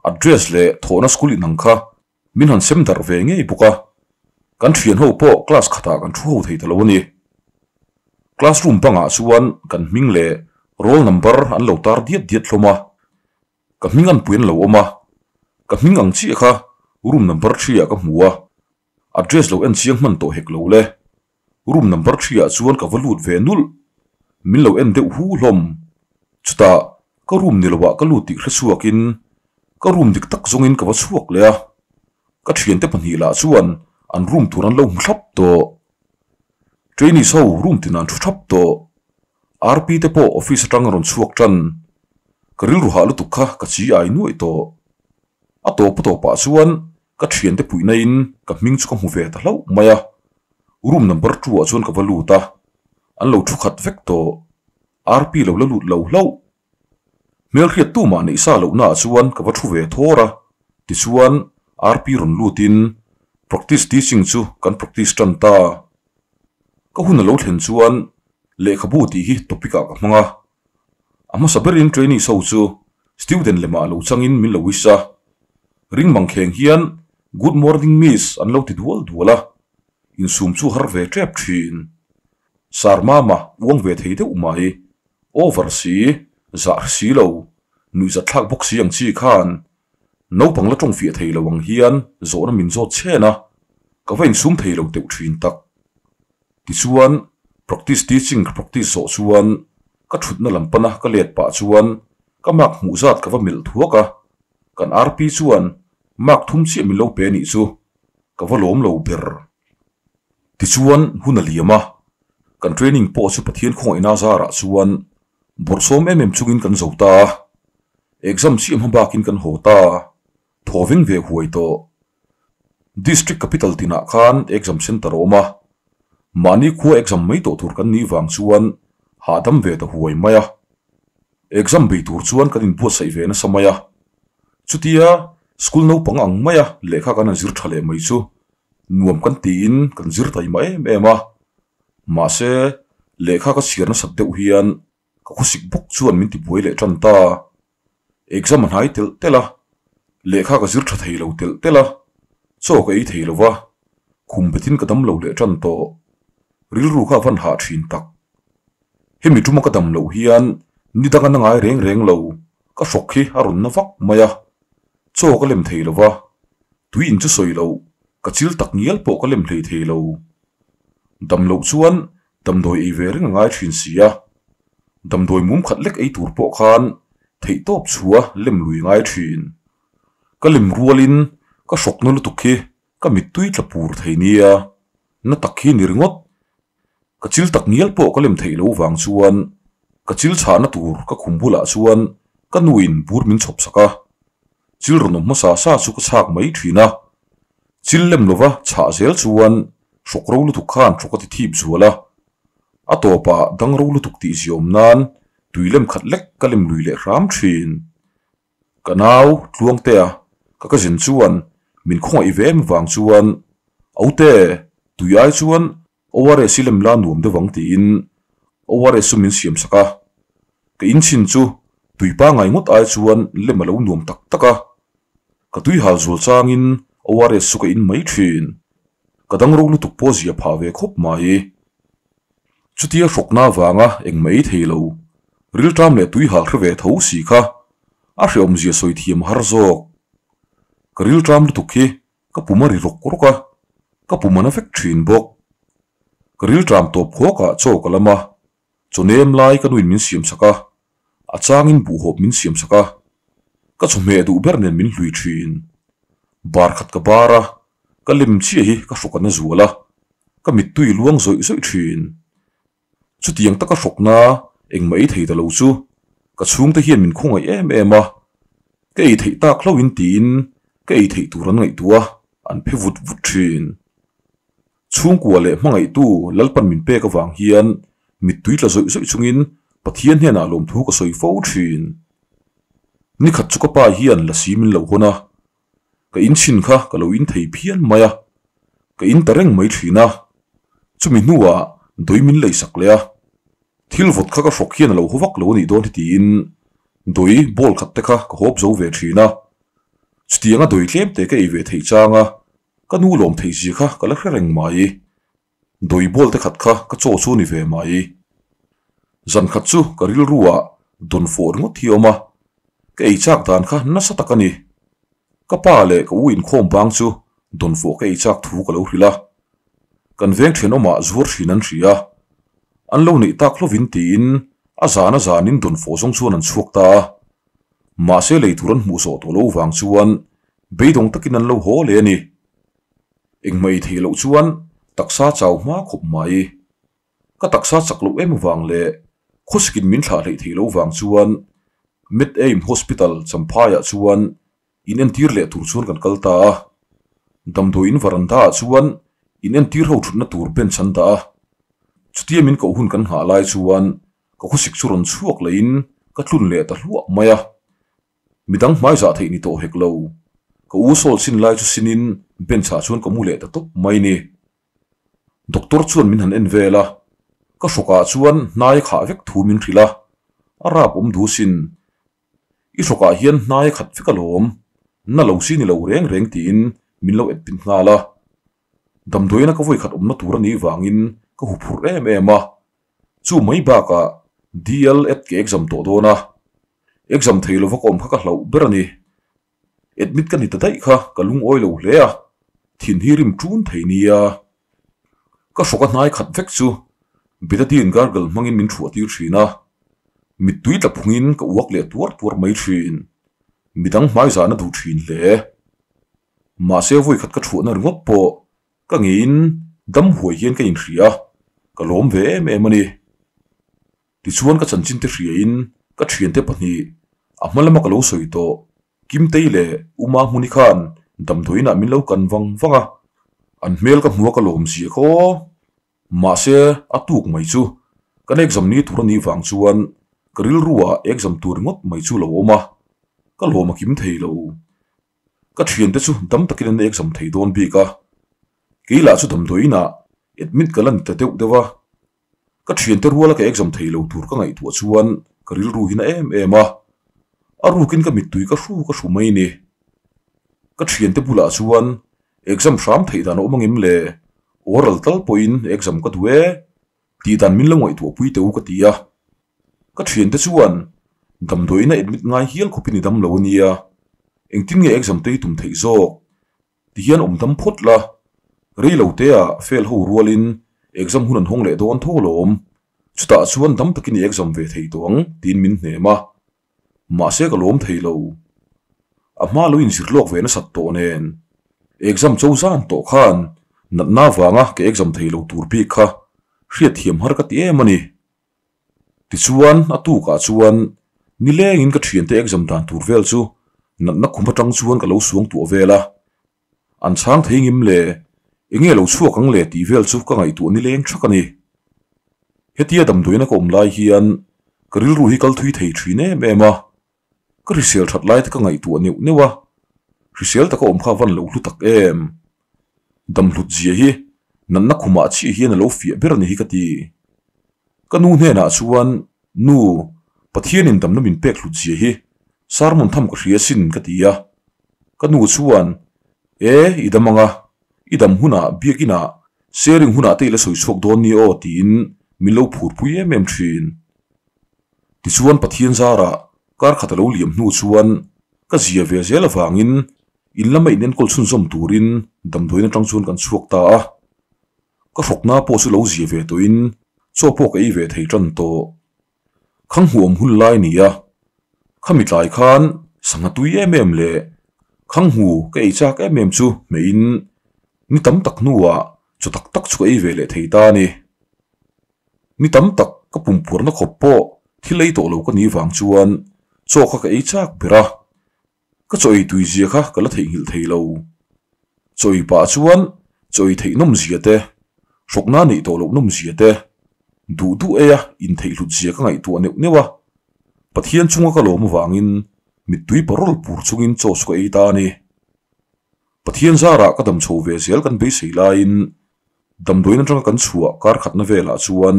address leh thawhna school inang kha Min han sem darh ve ngei bawk a, kan thian ho pawh class khatah kan thu ho thei ta lo a ni. Classroom bangah chuan kan hming leh roll number an lo tar diat diat hlawm a, ka hming an pui an lo awm a, ka hming ang chiah kha room number threeah ka hmu a, address lo en chiang hman tawh hek lo le. Room number threeah chuan ka va lut ve nulh, min lo en deuh hu hlawm. Chutah ka room ni loah ka lut tih hre chhuakin ka room dik tak zawngin ka va chhuak leh a, ka thiante pahnih lah chuan an room tur an lo hmu thlap tawh. Trainees ho room tinah an thu thap tawh. RP te pawh office atang a rawn chhuak tan. Ka rilru hah lutuk kha ka chi ai nuaih tawh. A tawp a tawpah chuan ka thiante puihna in ka hming chu ka hmu ve ta hlauh mai a, room number two ah chuan ka va lut a, an lo thu khat vek tawh, RP lo la lut lo hlauh. Hmelhriat tu mah neih sa lohna ah chuan ka va thu ve thawr a, tichuan RP rawn lut in practice teaching chu kan practice tan ta. Ka hun a lo thlen chuan lehkhabu tih hi topic ah ka hmang a, A hmasa berin trainees ho chu student lemah lo changin min lo wish a, ring mang kheng hian Good morning miss an lo ti dual dual a, insum chu har ve tep thin. Sir Mama uang ve thei deuh mai, over si, zah hre si lo, nuihzat thlak bawk si ang chi khan naupang la tawng fiah thei lo ang hian zawhna min zawt chhen a, ka va insum thei lo teuh thin tak. Tichuan, practice teaching ka practice zawh chuan ka thutna lam pana ka let pah chuan ka mark hmuh zat ka va melh thuak a, kan RP chuan mark thum chiah min lo pe anih chu ka va lawm lo ber. Tichuan, hun a liam a, kan training pawh chu Pathian khawngaihna zarah chuan bawrhsawm em em chungin kan zo ta a, exam chiah hma bakin kan haw ta. Thaw veng ve huai tawh. District capital tinah khan exam centre a awm a, mahni khua exam mai tawh tur kan nih vang chuan hahdam ve ta huai mai a. Exam bei tur chuan kan inbuatsaih ve nasa mai a. Chutia school naupang ang maia lehkha kan han zir tha leh mai chu nuam kan tiin kan zir taima em em a. Mahse, lehkha ka chhiar nasat deuh hian ka khawsik bawk chuan min tibuai leh tan ta. Exam a hnai telh telh a, lehkha ka zir tha thei lo telh telh a, chaw ka ei thei lo va, khum betin ka dam lo leh tan tawh. Rilru kha a van hah thin tak. Hemi tuma ka dam loh hian ni danga na ngai reng reng lo, ka hrawk hi a rawn na vak mai a, chaw ka lem thei lo va, tui in chu sawi loh, ka chil tak ngial pawh ka lem hlei thei lo. Dam loh chuan damdawi ei ve reng a ngai thin si a, damdawi mum khat lek ei tur pawh khan theihtawp chhua lem lui ngai thin. Ka lem rualin ka hrawkna lutuk hi ka mittui tla pur thei nia, na tak hi ni ringawt. Ka chil tak ngial pawh ka lem theih lo vang chuan ka chil chhahna tur ka khum bulah chuan ka nuin bur min chhawp sak a, chil rawn awm hmasa sa chu ka chhak mai thin a. Chil lem lova chhah zel chuan hrawk ro lutuk khan hrawk a ti thip zual a, a tawpah dang ro lutuk tih ziawm nan tui lem khat lek ka lem lui leh hram thin. Ka nau Tluangtea ka cousin chuan min khawngaih ve em vang chuan Aute tui ai chuan ORS i lem la nuam deuh ang tiin ORS chu min siam sak a, ka inchhin chu tui pangai ngawt ai chuan lem a lo nuam tak tak a, ka tui hal zual changin ORS chu ka in mai thin, ka dang ro lutuk pawh zia phah ve khawp mai. Chutia hrawkna avanga engmah ei thei lo, rilṭam leh tui hal hre ve tho si kha a hrehawmzia sawi thiam har zawk. Ka rilṭam lutuk hi Ka pum a ri rawk rawk a, ka pum a na vek thin bawk. Ka rilṭam tawp khawkah chaw ka lam a, chaw nem lai ka nuin min siam sak a, a changin buhhawp min siam sak a, ka chawhmeh duh ber nen min hlui thin. Bar khat ka bar a, ka lem chiah hi ka hrawk a na zual a, ka mittui luang zawih zawih thin. Chutiang taka hrawkna engmah ei thei ta lo chu ka chhungte hian min khawngaih em em a, ka ei theih tak hlauhin tiin ka ei theih tur an ngaihtuah a, an phe vut vut thin. Chhungkua leh hmangaihtu Lalpan min pek avang hian mittui tla zawih zawih chungin Pathian hnenah lawmthu ka sawi fo thin. Nikhat chu ka pa hian lasi min lo hawn a, Ka in chhin kha ka lo in thei phian mai a, ka in ta reng mai thin a. Chumi hnuah dui min lei sak leh a, thil vawt kha ka hrawk hian a lo haw vak lo a nih dawn hi tiin dui bowl khat te kha ka hawp zo ve thin a. Chutianga dui tlem te ka ei ve theih changa ka nu lawm theih zia kha ka la hre reng mai. Dui bowl te khat kha ka chaw chu a ni ve mai. Zan khat chu ka rilru ah dawn fawh ringawt hi a awm a, ka ei chak dan kha nasa tak a ni. Ka pa leh ka u inkhawm bang chu dawn fawh ka ei chak thu ka lo hrilh a. Kan veng thenawmah zuar hrin an hria a, an lo neih tak hlovin tiin a zan a zanin dawn fawh zawng chuan an chhuak ta a. Mahse lei tur an hmuh zawh tawh lo vang chuan beidawng takin an lo haw leh a ni. Engmah ei theih loh chuan taksa chau hma khawp mai. Ka taksa chak loh em vang leh khawsikin min thlah hleih theih loh vang chuan Med Aim Hospital Champhaiah chuan in entir leh tur chuan kan kal ta a. Damdawi in varanda ah chuan in entir ho thutna tur bench an dah a. Chutia min koh hun kan nghah lai chuan ka khawsik chu rawn chhuak lehin ka tlun leh ta hluah mai a. Midang hmai zah theih ni tawh hek lo. Ka u sawl sin lai chu sinin bench ah chuan ka mu leh ta tawp mai ni. Doctor chuan min han en vel a, ka hrawkah chuan hnai khah vek thu min hrilh a, a rap awm du sin. I hrawkah hian hnai khat vek alawm, na lo si ni lo reng reng tiin min lo admit nghal a. Damdawiina ka vawikhat awmna tur a nih vangin ka huphurh em em a, chu mai bakah DL Ed ka exam tawh dawn a, exam thei lova ka awm kha ka hlauh ber a ni. Admit ka ni ta daih kha ka lungawi lo hle a, thin hi rim ṭun thei nia. Ka hrawk a hnai khat vek chu Betadine gargle hmangin min thuah tir ṭhin a, mittui tla phungin ka uak leh tuar tuar mai ṭhin. Midang hmaizahna duh ṭhin hle. Mahse vawi khat ka thuahna ringawt pawh ka ngeiin dam huai hian ka inhria a, ka lawm ve em em a ni. Tichuan ka chanchin te hriain ka thiante pahnih a hma lama ka lo sawi tawh Kimtei leh Uma Hmuni khan damdawiinah min lo kan vang vang a, an hmel ka hmu a ka lawm zia kha aw. Mahse a tuk mai chu kan exam ni tur a nih vang chuan ka rilru ah exam tur ringawt mai chu lo awm a, ka lawm a kim thei lo. Ka thiante chu dam takin an exam thei dawn bik a, kei lah chu damdawiin ah admit ka la ni ta deuh deuh a. Ka thiante ruala ka exam thei lo tur ka ngaihtuah chuan ka rilru hi na em em a, a rukin ka mittui ka hru ka hru mai ni. Ka thiante bulah chuan exam hram theih dan a awm angem le, oral tal pawhin exam ka duh e tih dan min lo ngaihtuah pui teh u ka ti a. Ka thiante chuan damdawiin a admit ngai hial khawpin i dam lo a nia, engtin nge exam te i tum theih zawk? Ti hian awm dam phawt la, rei lo te ah fail ho rualin exam hun an hawng leh dawn tho alawm, chutah chuan dam takin i exam ve thei tawh ang tiin min hnem a, mahse ka lawm thei lo. A hma lo inzir lawk ve nasat tawh nen exam cho zan tawh khan natna vanga ka exam thei lo tur bik kha hriatthiam har ka ti em a ni. Tichuan, a tukah chuan nilengin ka thiante exam dan tur vel chu natna khum atang chuan ka lo suang tuah vel a. An chhang thei ngim le, enge lo chhuak ang le tih vel chu ka ngaihtuah nileng thak a ni. Hetia damdawiina ka awm lai hian ka rilru hi kal thui thei thin em em a, ka hrisel that lai te ka ngaihtuah neuh neuh a, hrisel taka awm kha van lo hlu tak em. Damhlut zia hi natna khumah chiah hian a lo fiah ber a ni hi ka ti. Ka nu hnenah chuan, Nu, Pathianin damna min pek hlut zia hi sermon tham ka hria sin ka ti a. Ka nu chuan, E, i dam ang a, i dam hunah biakinah sharing hunah te i la sawi chhuak dawn ni aw tiin min lo phurpui em em thin. Tichuan Pathian zarah kar khat a lo liam hnu chuan ka zia ve zel avangin In lama in enkawl chhunzawm turin damdawiin atang chuan kan chhuak ta a, ka hrawkna pawh chu lo zia ve tawhin chaw pawh ka ei ve thei tan tawh. Khang hmuhawm hun lai ni a, khami tlai khan sangha tui em em leh khang hmu ka ei chak em em chu hmeiin ni tam tak hnuah chaw tak tak chu ka ei ve leh thei ta a ni. Ni tam tak ka pumpuarna khawp pawh thil ei tawh lo ka nih vang chuan chaw kha ka ei chak ber a. Ka chaw ei tui zia kha ka la theihnghilh thei lo. Chaw ei pah chuan chaw ei theih nawm zia te, hrawkna neih tawh loh nawm zia te, duh duh eia intheih hlut zia ka ngaihtuah neuh neuh a. Pathian chunga ka lawm avangin mittui parawl pur chungin chaw chu ka ei ta a ni. Pathian zarah ka dam chho ve zel kan beisei laiin damdawiin atanga kan chhuah kar khatna velah chuan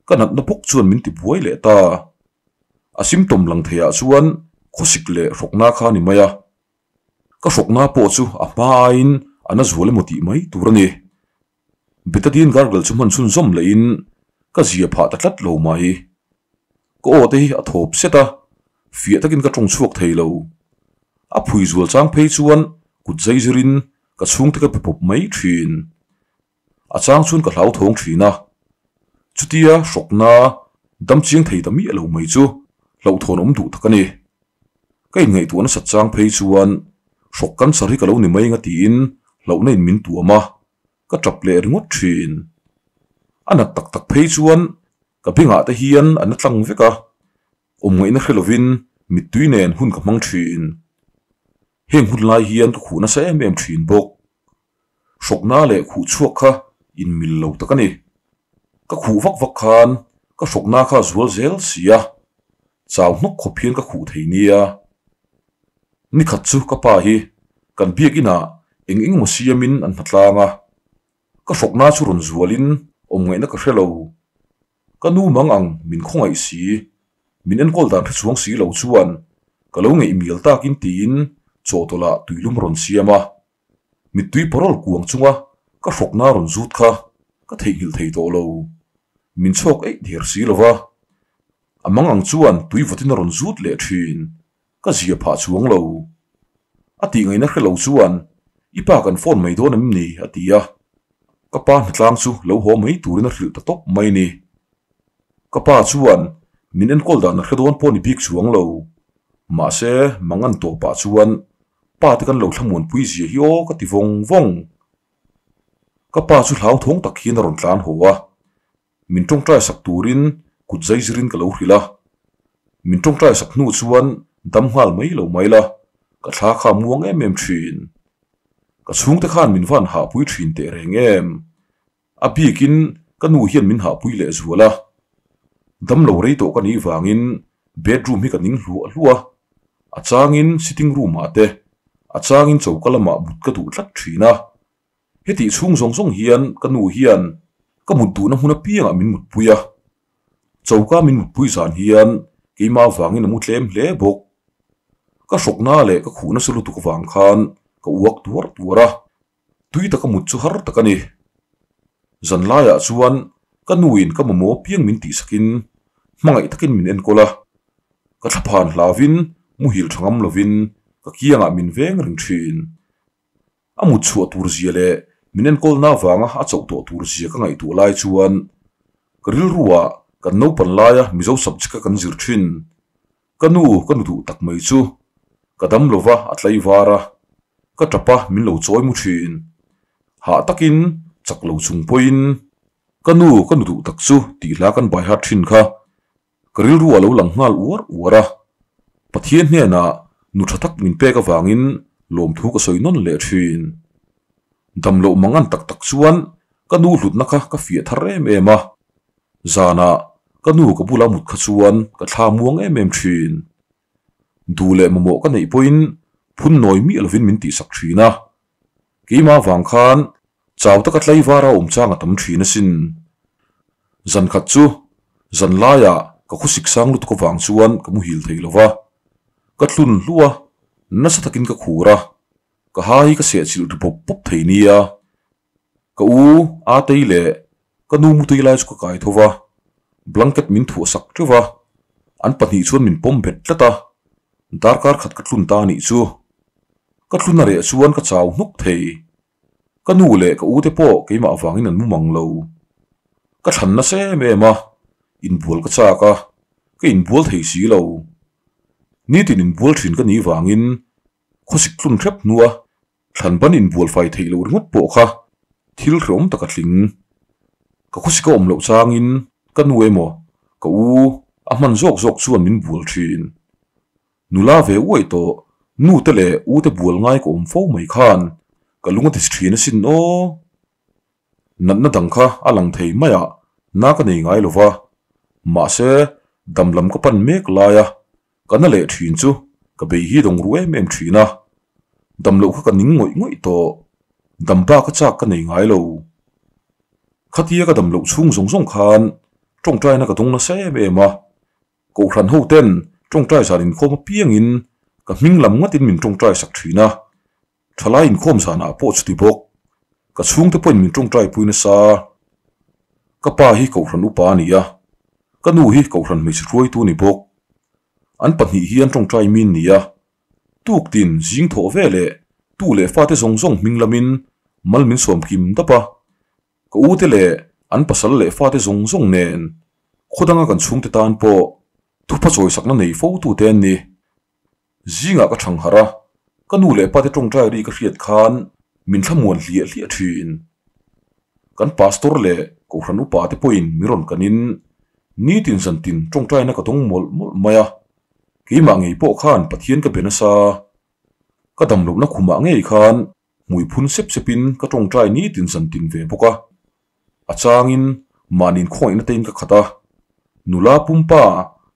ka natna bawk chuan min tibuai leh ta. A symptom lang theiah chuan khawsik leh hrawkna kha a ni mai a, ka hrawkna pawh chu a hma aiin a na zual emaw tih mai tur a ni. Betadine gargle chu hman chhunzawm lehin ka zia phah ta tlat lo mai. Ka aw te hi a thawp set a, fiah takin ka tawng chhuak thei lo. A phui zual chang phei chuan kut zai zirin ka chhungte ka pe pawp mai thin. A chang chuan ka hlauthawng thin a, chutia hrawkna dam chiang thei ta miah lo mai chu hlauhthawn awm duh tak a ni. Ka inngaihtuah nasat chang phei chuan hrawk cancer hi ka lo ni mai nga tiin hlauhna in min tuam a, ka tap leh ringawt thin. A nat tak tak phei chuan ka bengah te hian a na tlang vek a, awmngaihna hre lovin mittui nen hun ka hmang thin. Heng hun lai hian ka khuh nasa em em thin bawk. Hrawkna leh khuh chhuak kha inmil lo tak a ni. Ka khuh vak vak khan ka hrawkna kha a zual zel si a, chau hnawk khawp hian ka khuh thei nia. Nikhat chu ka pa hi kan biakinah eng eng emaw siamin an hna tlang a, ka hrawkna chu rawn zualin awm ngaihna ka hre lo. Ka nu mang ang min khawngaih si, min enkawl dan hre chuang si lo chuan ka lo ngeih mial takin tiin chawhtawlh ah tuilum rawn siam a, mittui parawl kuang chunga ka hrawkna rawn zut kha ka theihnghilh thei tawh lo. Min chhawk eih der si lo va, a mang ang chuan tui vawtin a rawn zut leh thin. Ka zia phah chuang lo. A tih ngaihna hre lo chuan, I pa kan phone mai dawn em ni? a ti a. Ka pa hnatlang chu lo haw mai turin a hrilh ta tawp mai ni. Ka pa chuan min enkawl dan a hre dawn pawh ni bik chuang lo. Mahse, mangan tawpah chuan pa te kan lo thlamuanpui zia hi aw ka ti vawng vawng. Ka pa chu hlauthawng tak hian a rawn tlan haw a. Min tawngtai sak turin kut zai zirin ka lo hrilh a, min tawngtai sak hnu chuan dam nghal mai lo mai la, ka thla kha muang em em thin. Ka chhungte khan min van hahpui thin teh reng em? A bikin ka nu hian min hahpui leh zual a. Damlo rei tawh ka nih vangin bedroom hi ka ning hluah hluah a, a changin sitting room ah te, a changin choka lamah mut ka duh tlat thin a. Hetih chhung zawng zawng hian ka nu hian ka mut duhna hmun apiangah min mutpui a, choka min mutpui zan hian keimah avangin a mu tlem hle bawk. Ka hrawkna leh ka khuh nasa lutuk avang khan ka uak tuar tuar a, tui taka mut chu har tak a ni. Zan laiah chuan ka nuin ka mamawh apiang min tihsakin hmangaih takin min enkawl a, ka thlaphan hlavin muhil tha ngam lovin ka kiangah min veng reng thin. A mut chhuah tur zia leh min enkawlna avanga a chauh tawh tur zia ka ngaihtuah lai chuan ka rilruah kan naupan laia Mizo subject a kan zir thin. Ka nu ka nu duh tak mai chu ka dam lova a tlaivar a, ka tap a min lo chawi mu thin. Hah takin chak lo chung pawhin ka nu ka nu duh tak chu tih hla kan bai hat thin kha. Ka rilru a lo lang nghal uar uar a, Pathian hnenah nu tha tak min pek avangin lawmthu ka sawi nawn leh thin. Damloh mang an tak tak chuan ka nu hlutna kha ka fiah thar em em a, zanah ka nu ka bula mut kha chuan ka thla muang em em thin. Duh leh mamawh ka neih pawhin phun nawi miah lovin min tihsak thin a, keimah avang khan Chau taka tlaivar a awm chang a tam thin asin. Zan khat chu zan laiah ka khawsik sang lutuk avang chuan ka muhil thei lo va, ka tlun hlu a, nasa takin ka khur a, ka ha hi ka sehchilh ri pawp pawp thei nia. Ka u Atei leh ka nu mutui lai chu ka kai tho va, blanket min thuah sak teuh va, an pahnih chuan min pawm bet tlat a, darkar khat ka tlun ta a nih chu. Ka tlun a reh chuan ka chau hnawk thei. Ka nu leh ka ute pawh keimah avangin an mu mang lo. Ka thlan nasa em em a, inbual ka chak a, ka inbual thei si lo. Nitin inbual thin ka nih vangin khawsik tlun hrep hnua thlan ban inbual fai theih loh ringawt pawh kha thil hrehawm tak a tling. Ka khawsik a awm loh changin ka nu emaw ka u a hman zawk zawk chuan min bual thin. Nula ve uaih tawh, nu te leh u te bual ngai ka awm fo mai khan ka lung a ti thin asin aw. Natna dang kha a lang thei mai a, na ka nei ngai lo va. Mahse, dam lam ka pan mek lai a, ka na leh thin chu ka bei hi dawng ru em em thin a. Dam loh kha ka ning ngawih ngawih tawh, dam bak a chak ka nei ngai lo. Khatia ka dam loh chhung zawng zawng khan tawngtaina ka dawng nasa em em a. Kohhran ho ten tawngtai zan inkhawm apiangin ka hming lam ngatin min tawngtai sak thin a, thalai inkhawm zanah pawh chuti bawk. Ka chhungte pawhin min tawngtai pui nasa. Ka pa hi Kohhran upa a ni a, ka nu hi Kohhran hmeichhe hruaitu a ni bawk. An pahnih hian tawngtai min ni a, tuktin zing thawh ve leh tu leh fate zawng zawng hming lamin mal min sawm kim dap a. Ka ute leh an pasal leh fate zawng zawng nen khaw danga kan chhungte tan pawh thupha chawisakna nei fo tute an ni. Zingah ka thang harh a, ka nu leh pate tawngtai ri ka hriat khan min thlamuan hliah hliah thin. Kan pastor leh kohhran upa te pawhin min rawn kanin nitin zantin tawngtaina ka dawng mawlh mawlh mai a, keimah ngei pawh khan Pathian ka be nasa. Ka damlohna khumah ngei khan Hmui phun sep sepin ka tawngtai nitin zan tin ve bawk a, a changin mahni'n khawngaihna tein ka khat a, nula pumpa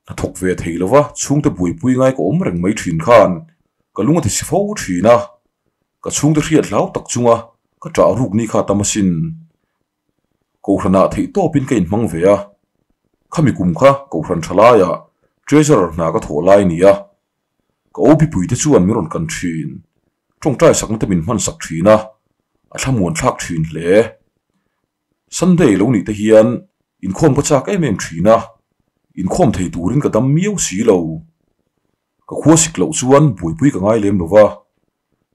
hnathawk ve thei lova chhungte buaipui ngai ka awm reng mai thin khan ka lung a ti si fo thin a, ka chhungte hriat hlau tak chunga ka ṭah ruk ni kha tam asin. Kohhranah theih tawpin ka inhmang ve a, khami kum kha Kohhran tha laiah Treasurer hna ka thawh lai a ni a, ka OB puite chuan min rawn kan thin, tawngtai sakna te min hman sak thin a, a thlamuan thlak thin hle. Sunday lo nih te hian inkhawm ka chak em em thin a, inkhawm thei turin ka dam miau si lo. Ka khua sik loh chuan buaipui ka ngai lem lo va,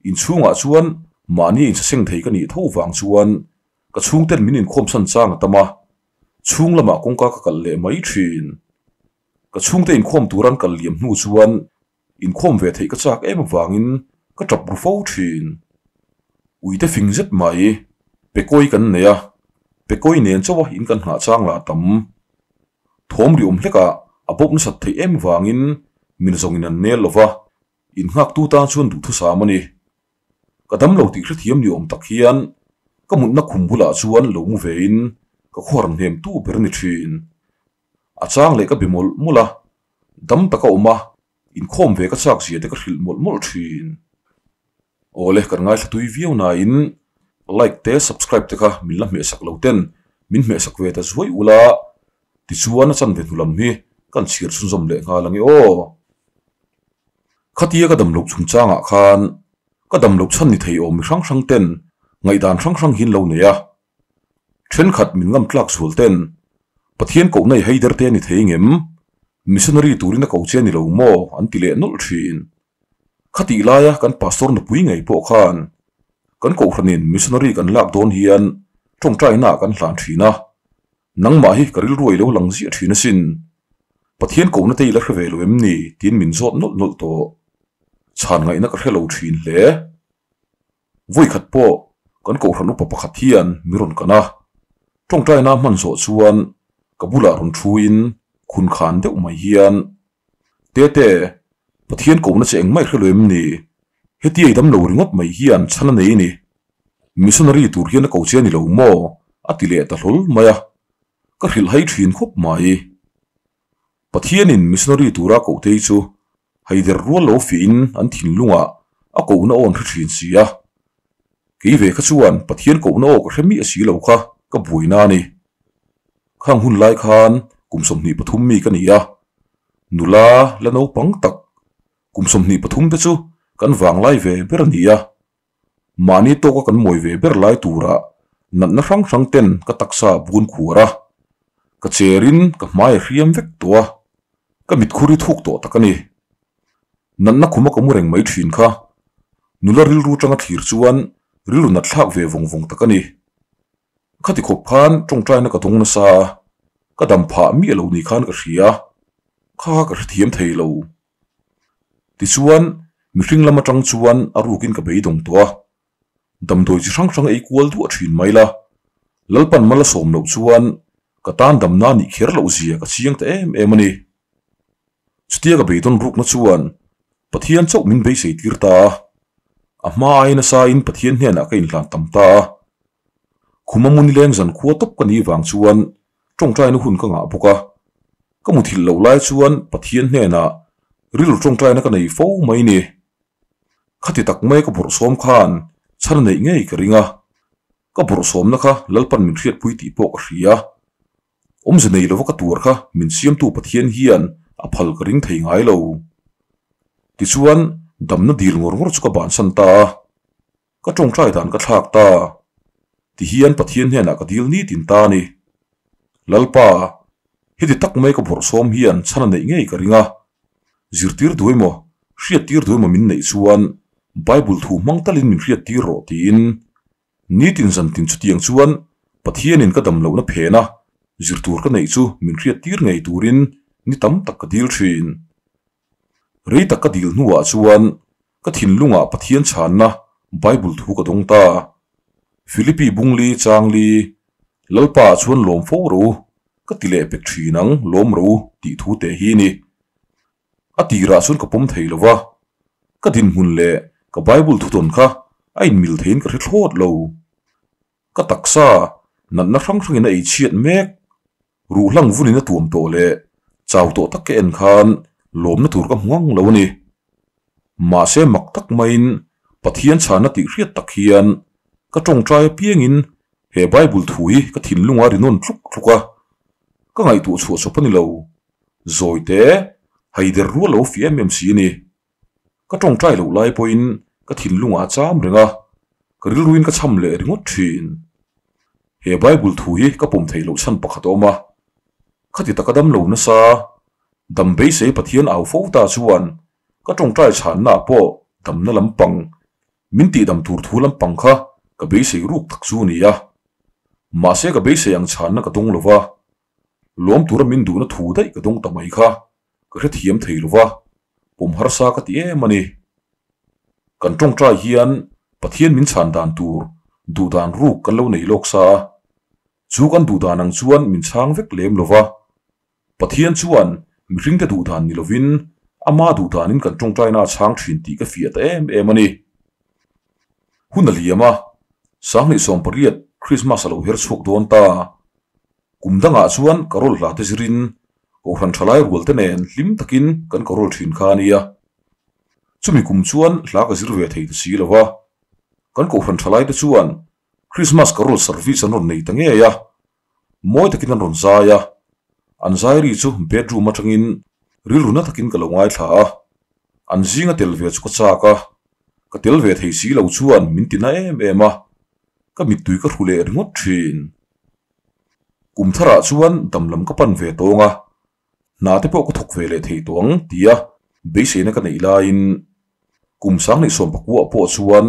inchhungah chuan mahni insaseng thei ka nih tho vang chuan ka chhungten min inkhawm san chang a tam a, chhung lamah kawngka ka kalh leh mai thin. Ka chhungte inkhawm tur an kal liam hnu chuan inkhawm ve theih ka chak em avangin ka tap ru fo thin. Uite fing zet mai, Pekawi kan nei a, Pekawi nen chauha in kan nghah chang lah tam. Thawm ri awm hlekah a bawp nasat theih em vangin min zawngin an nel lo va, innghaktu tan chuan duhthusam a ni. Ka damlo tih hrethiam ni awm tak hian ka mutna khum bulah chuan lo mu vein ka khuar hnem tu ber a ni thin. A chang leh ka be mawlh mawlh a, dam taka awm a, inkhawm ve ka chak zia te ka hrilh mawlh mawlh thin. Awle kan ngaithla tui viau nain like te subscribe te kha min la hmehsak lo ten min hmehsak ve ta zuai ula tichuan a chanve hnu lam hi kan chhiar chhunzawm leh nghal ange aw. Khatia ka dam loh chungchangah khan ka dam loh chhan ni thei awm mi hrang hrang ten ngaihdan hrang hrang hi an lo nei a, Thenkhat min ngam tlak sual ten Pathian kohna i hei der te a ni thei ngem? Missionary turin a ko che a ni lo maw? an ti leh nawlh thin. Khatih laia kan pastor nupui ngei pawh khan kan kohhranin missionary kan lak dawn hian tawngtaina ah kan hlan thin a, nangmah hi ka rilru a i lo lang ziah thin asin. Pathian kohna te i la hre ve lo em ni? tiin min zawt nawlh nawlh tawh. Chhan ngaihna ka hre lo thin hle. Vawikhat pawh kan kohhran upa pakhat hian mi rawn kan a, tawngtaina hman zawh chuan ka bulah rawn thuin khun khan deuh mai hian, Tete, Pathian kohna che engmah i hre lo em ni? Heti ei dam lo ringawt mai hian chhan a nei ni. Missionary tur hian a ko che a ni lo maw? a ti leh ta hlawl mai a, ka hrilh hai thin khawp mai. Pathianin missionary tura kohtei chu haider rual lo fiahin an thinlungah a kohna aw an hre thin si a. Kei ve kha chuan Pathian kohna aw ka hre miah si lo kha ka buaina a ni. Khang hun lai khan kum 23 mi ka ni a, nula la naupang tak kum 23 te chu kan vanglai ve ber a ni a. Mahni tawka kan mawi ve ber lai turah natna hrang hrang ten ka taksa a bun khuar a, ka cherin ka hmai a hriam vek tawh a, ka mitkhur hi thuk tawh tak a ni. Natna khuma ka mu reng mai thin kha nula rilru tanga thlir chuan rilru nat thlak ve vawng vawng tak a ni. Khati khawp khan tawngtaina ka dawng nasa a, ka dam phah miah lo ni khan ka hria, kha ka hrethiam thei lo. Tichuan, mihring lam atang chuan a rukin ka beidawng tawh a, damdawi chi hrang hrang ei kual duah thin mai la, Lalpan mal a sawm loh chuan ka tan damna nih kher loh zia ka chiang ta em em a ni. Chutia ka beidawn rukna chuan Pathian chauh min beisei tir ta a, a hma ai nasain Pathian hnenah ka inhlan tam ta a. Khuma muni leng zan khua tawp ka nih vang chuan tawngtaina hun ka ngah bawk a, ka muthilh loh lai chuan Pathian hnenah rilru tawngtaina ka nei fo mai ni. Khati tak mai ka bawrhsawm khan chhan a neih ngei ka ring a, ka bawrhsawmna kha Lalpan min hriatpui tih pawh ka hria. Awmze nei lova ka tuar kha min siamtu Pathian hian a phal ka ring thei ngai lo. Tichuan damna dil ngawr ngawr chu ka bansan ta a. Ka tawngtai dan ka thlak ta. Tihian Pathian hnenah ka dil nitin ta a ni. Lalpa, heti tak mai ka bawrhsawm hian chhan a neih ngei ka ring a. Zirtir duh emaw, hriattir duh emaw min neih chuan Bible thu hmang talin min hriattir rawh tiin nitin zantin chutiang chuan Pathianin ka dam lohna phena zirtur ka neih chu min hriattir ngei turin ni tam tak ka dil thin. Rei tak ka dil hnuah chuan ka thinlungah Pathian chhanna Bible thu ka dawng ta. Philippi Bungli Changli, Lalpa ah chuan lawm fo ro, ka ti leh pek thin ang, lawm ro tih thu teh hi ni. A tirah chuan ka pawm thei lo va, ka dinhmun leh ka Bible thutawn kha a inmil theiin ka hre thlawt lo. Ka taksa natna hrang hrangin a ei chhiat mek, ruhlang vunin a tuam tawh leh chau tawh tak ka en khan lawmna tur ka hmu ngang lo a ni. Mahse mak tak maiin Pathian chhana tih hriat tak hian ka tawngtai apiangin he Bible thu hi ka thinlunga ri nawn tluk tluk a, ka ngaihtuah chhuah chawp a ni lo. Zawite, haider rual lo fi em em si a ni. Ka tawngtai loh lai pawhin ka thinlungah a cham reng a, ka rilruin ka cham leh ringawt thin. He Bible thu hi ka pawm theih loh chhan pakhat a awm a, khati taka dam lo nasa, dam beisei Pathian au fo ta chuan ka tawngtai chhannaah pawh damna lampang, min tihdam tur thu lampang kha ka beisei ruk tak chu a ni a. Mahse ka beisei ang chhanna ka dawng lo va, lawm tura min duhna thu daih ka dawng ta mai kha. Ka hrethiam thei lo va, pawm harsa ka ti em a ni. Kan tawngtai hian Pathian min chhan dan tur duhdan ruk kan lo nei lawk sa a, chu kan duhdan ang chuan min chhang vek lem lo va. Pathian chuan mihringte duhdan ni lovin ama duhdanin kan tawngtaina a chhang thin tih ka fiah ta em em a ni. Hun a liam a, 2018 Krismas a lo her chhuak dawn ta. Kum dangah chuan ka rawl hla te zirin. Kohhran thalai rual te nen hlim takin kan carol thin kha a nia. Chumi kum chuan hla ka zir ve thei ta si lo va. Kan kohhran thalai te chuan Christmas carol service an rawn nei ta ngei a. Mawi takin an rawn zai a. An zai ri chu bedroom atangin rilru na takin ka lo ngaithla a. An zinga tel ve chu ka chak a. Ka tel ve thei si lo chuan min ti na em em a. Ka mittui ka hru leh ringawt thin. Kum tharah chuan dam lam ka pan ve tawng a, hna te pawh ka thawk ve leh thei tawh ang tia beiseina ka neih laiin kum sang leh sawm pakuah pawh chuan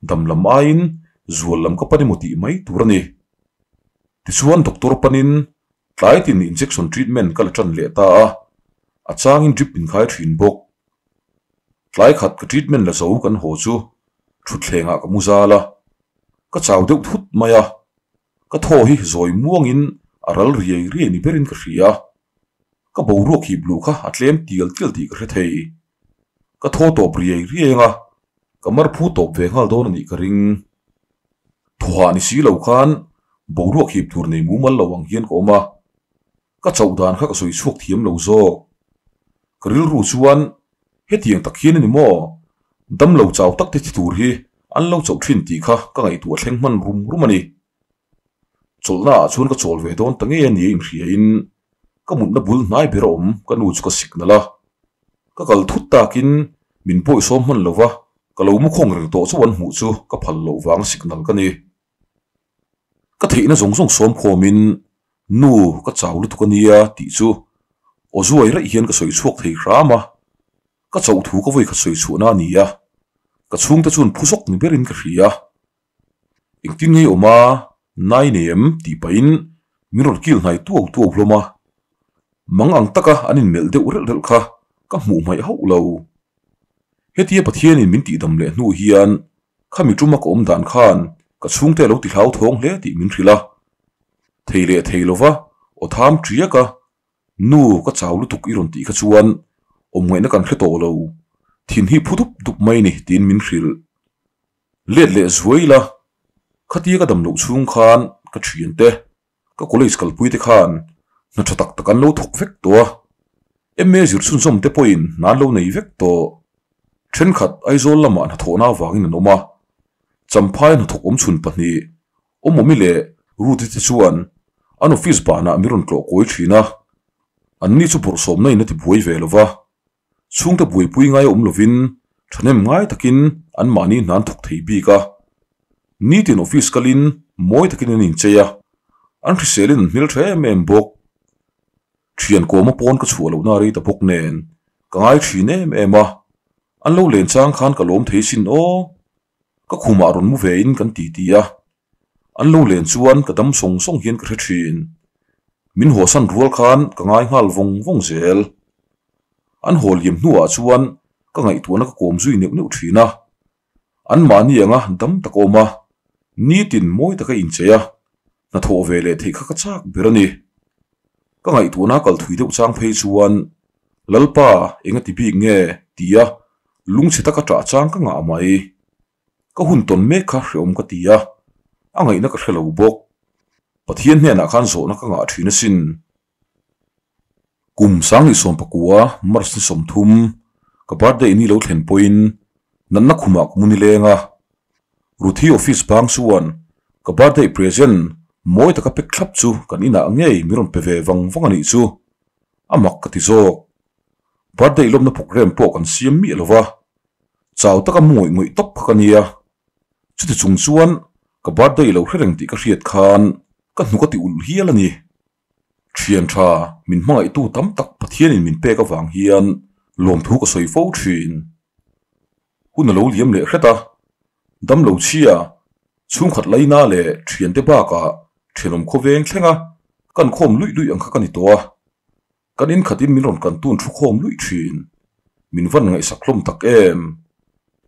dam lam aiin zual lam ka pan emaw tih mai tur a ni. Tichuan doctor panin tlai tin injection treatment ka la tan leh ta a, a changin drip min khai thin bawk. Tlai khat ka treatment la zo kan haw chu thutthlengah ka mu zal a, ka chau deuh thut mai a. Ka thaw hi zawi muangin a ral riai riai ni berin ka hria. Ka boruak hip luh kha a tlem tial tial tih ka hre thei. Ka thaw tawp riai riai anga ka mar phu tawp ve nghal dawn a nih ka ring. Thawhah ni si lo khan boruak hip tur nei mumal lo ang hian ka awm a. Ka chauh dan kha ka sawi chhuak thiam lo zawk. Ka rilru chuan hetiang tak hian a ni maw? Damlo chau tak te thi tur hi an lo chauh thin tih kha ka ngaihtuah thleng hman rum rum a ni. Chawlhna ah chuan ka chawl ve dawn ta ngei a ni a inhriain ka mutna bul hnai ber a awm ka nu chu ka signal a. Ka kal thut takin min pawihsawm hman lova ka lo mu khawng reng tawh chauh an hmuh chu ka phal loh vang signal ka ni. Ka theihna zawng zawng sawm khawmin Nu, ka chau lutuk a nia tih chu aw zuai raih hian ka sawi chhuak thei hram a, ka chauh thu ka vawi khat sawi chhuahna a ni a, ka chhungte chuan phu zawk ni berin ka hria. Engtin nge awm a, nai nei em tih pahin min rawn kil hnai tuau tuau hlawm a, mang ang taka an inmelh deuh relh relh kha ka hmuh hmaih hauh lo. Hetia Pathianin min tihdam leh hnu hian Khami tuma ka awm dan khan ka chhungte a lo ti hlauthawng hle tih min hrilh a. Thei leh thei lova aw tham ṭiak a, Nu, ka chau lutuk i rawn tih kha chuan awm ngaihna kan hre tawh lo, thin hi phu dup dup mai ni tiin min hrilh. Let leh zuai ila, khatia ka dam loh chhung khan ka ṭhiante, Ka college kalpui te khan hna tha tak tak an lo thawk vek tawh a, MA zir chhunzawm te pawhin hna an lo nei vek tawh. Thenkhat Aizawl lamah hnathawhna avangin an awm a, Champhai hnathawk awmchhun pahnih Awmawmi leh Ruth-i te chuan an office banah min rawn tlawh kawi thin a, anni chu bawrhsawmna in a ti buai ve lo va, chhungte buaipui ngai awm lovin thahnem ngai takin anmahni hna an thawk thei bik a. Nitin office kalin mawi takin an inchei a, an hriselin an hmel tha em em bawk. Thian kawma pawn ka chhuah lohna a rei ta bawk nen ka ngai thin em em a, an lo len chang khan ka lawm thei sin aw. Ka khumah rawn mu ve in kan ti ti a, an lo len chuan ka dam sawng sawng hian ka hre thin. Min hawsan rual khan ka ngai nghal vawng vawng zel. An haw liam hnuah chuan ka ngaihtuahna ka kawm zui neuh neuh thin a. An mahni anga dam tak awm a, nitin mawi taka inchei a, hnathawh ve leh theih kha ka chak ber a ni. Ka ngaihtuahna kal thui deuh chang phei chuan Lalpa eng a ti bik nge tia lungchhe taka ṭah chang ka ngah mai. Ka hun tawn mek kha hreawm ka ti a, a ngaihna ka hre lo bawk. Pathian hnenah khan zawhna ka ngah ṭhin asin. Kum Sanglihsawm pakua March ni 30 ka birthday ni lo thlen pawhin natna khumah ka mu nileng a. Ruthi office bang chuan ka birthday present mawi taka pek thlap chu kan inah ngei min rawn pe ve vang vang a nih chu. A mak ka ti zawk. Birthday lawmna program pawh kan siam miah lo va, chau taka mu ngawih ngawih tawp kha ka nia. Chuti chung chuan ka birthday lo hre reng tih ka hriat khan ka hnuk a ti ulh hial a ni. Thian tha min hmangaihtu tam tak Pathianin min pek avang hian lawmthu ka sawi fo thin. Hun a lo liam leh hret a, damlo chhia, chhungkhat laina leh thiante bakah thenawm khawveng thlenga kan khawm luih luih ang kha ka ni tawh a. Kan inkhatin min rawn kan tun thu khawm luih thin. Min van ngaihsak hlawm tak em?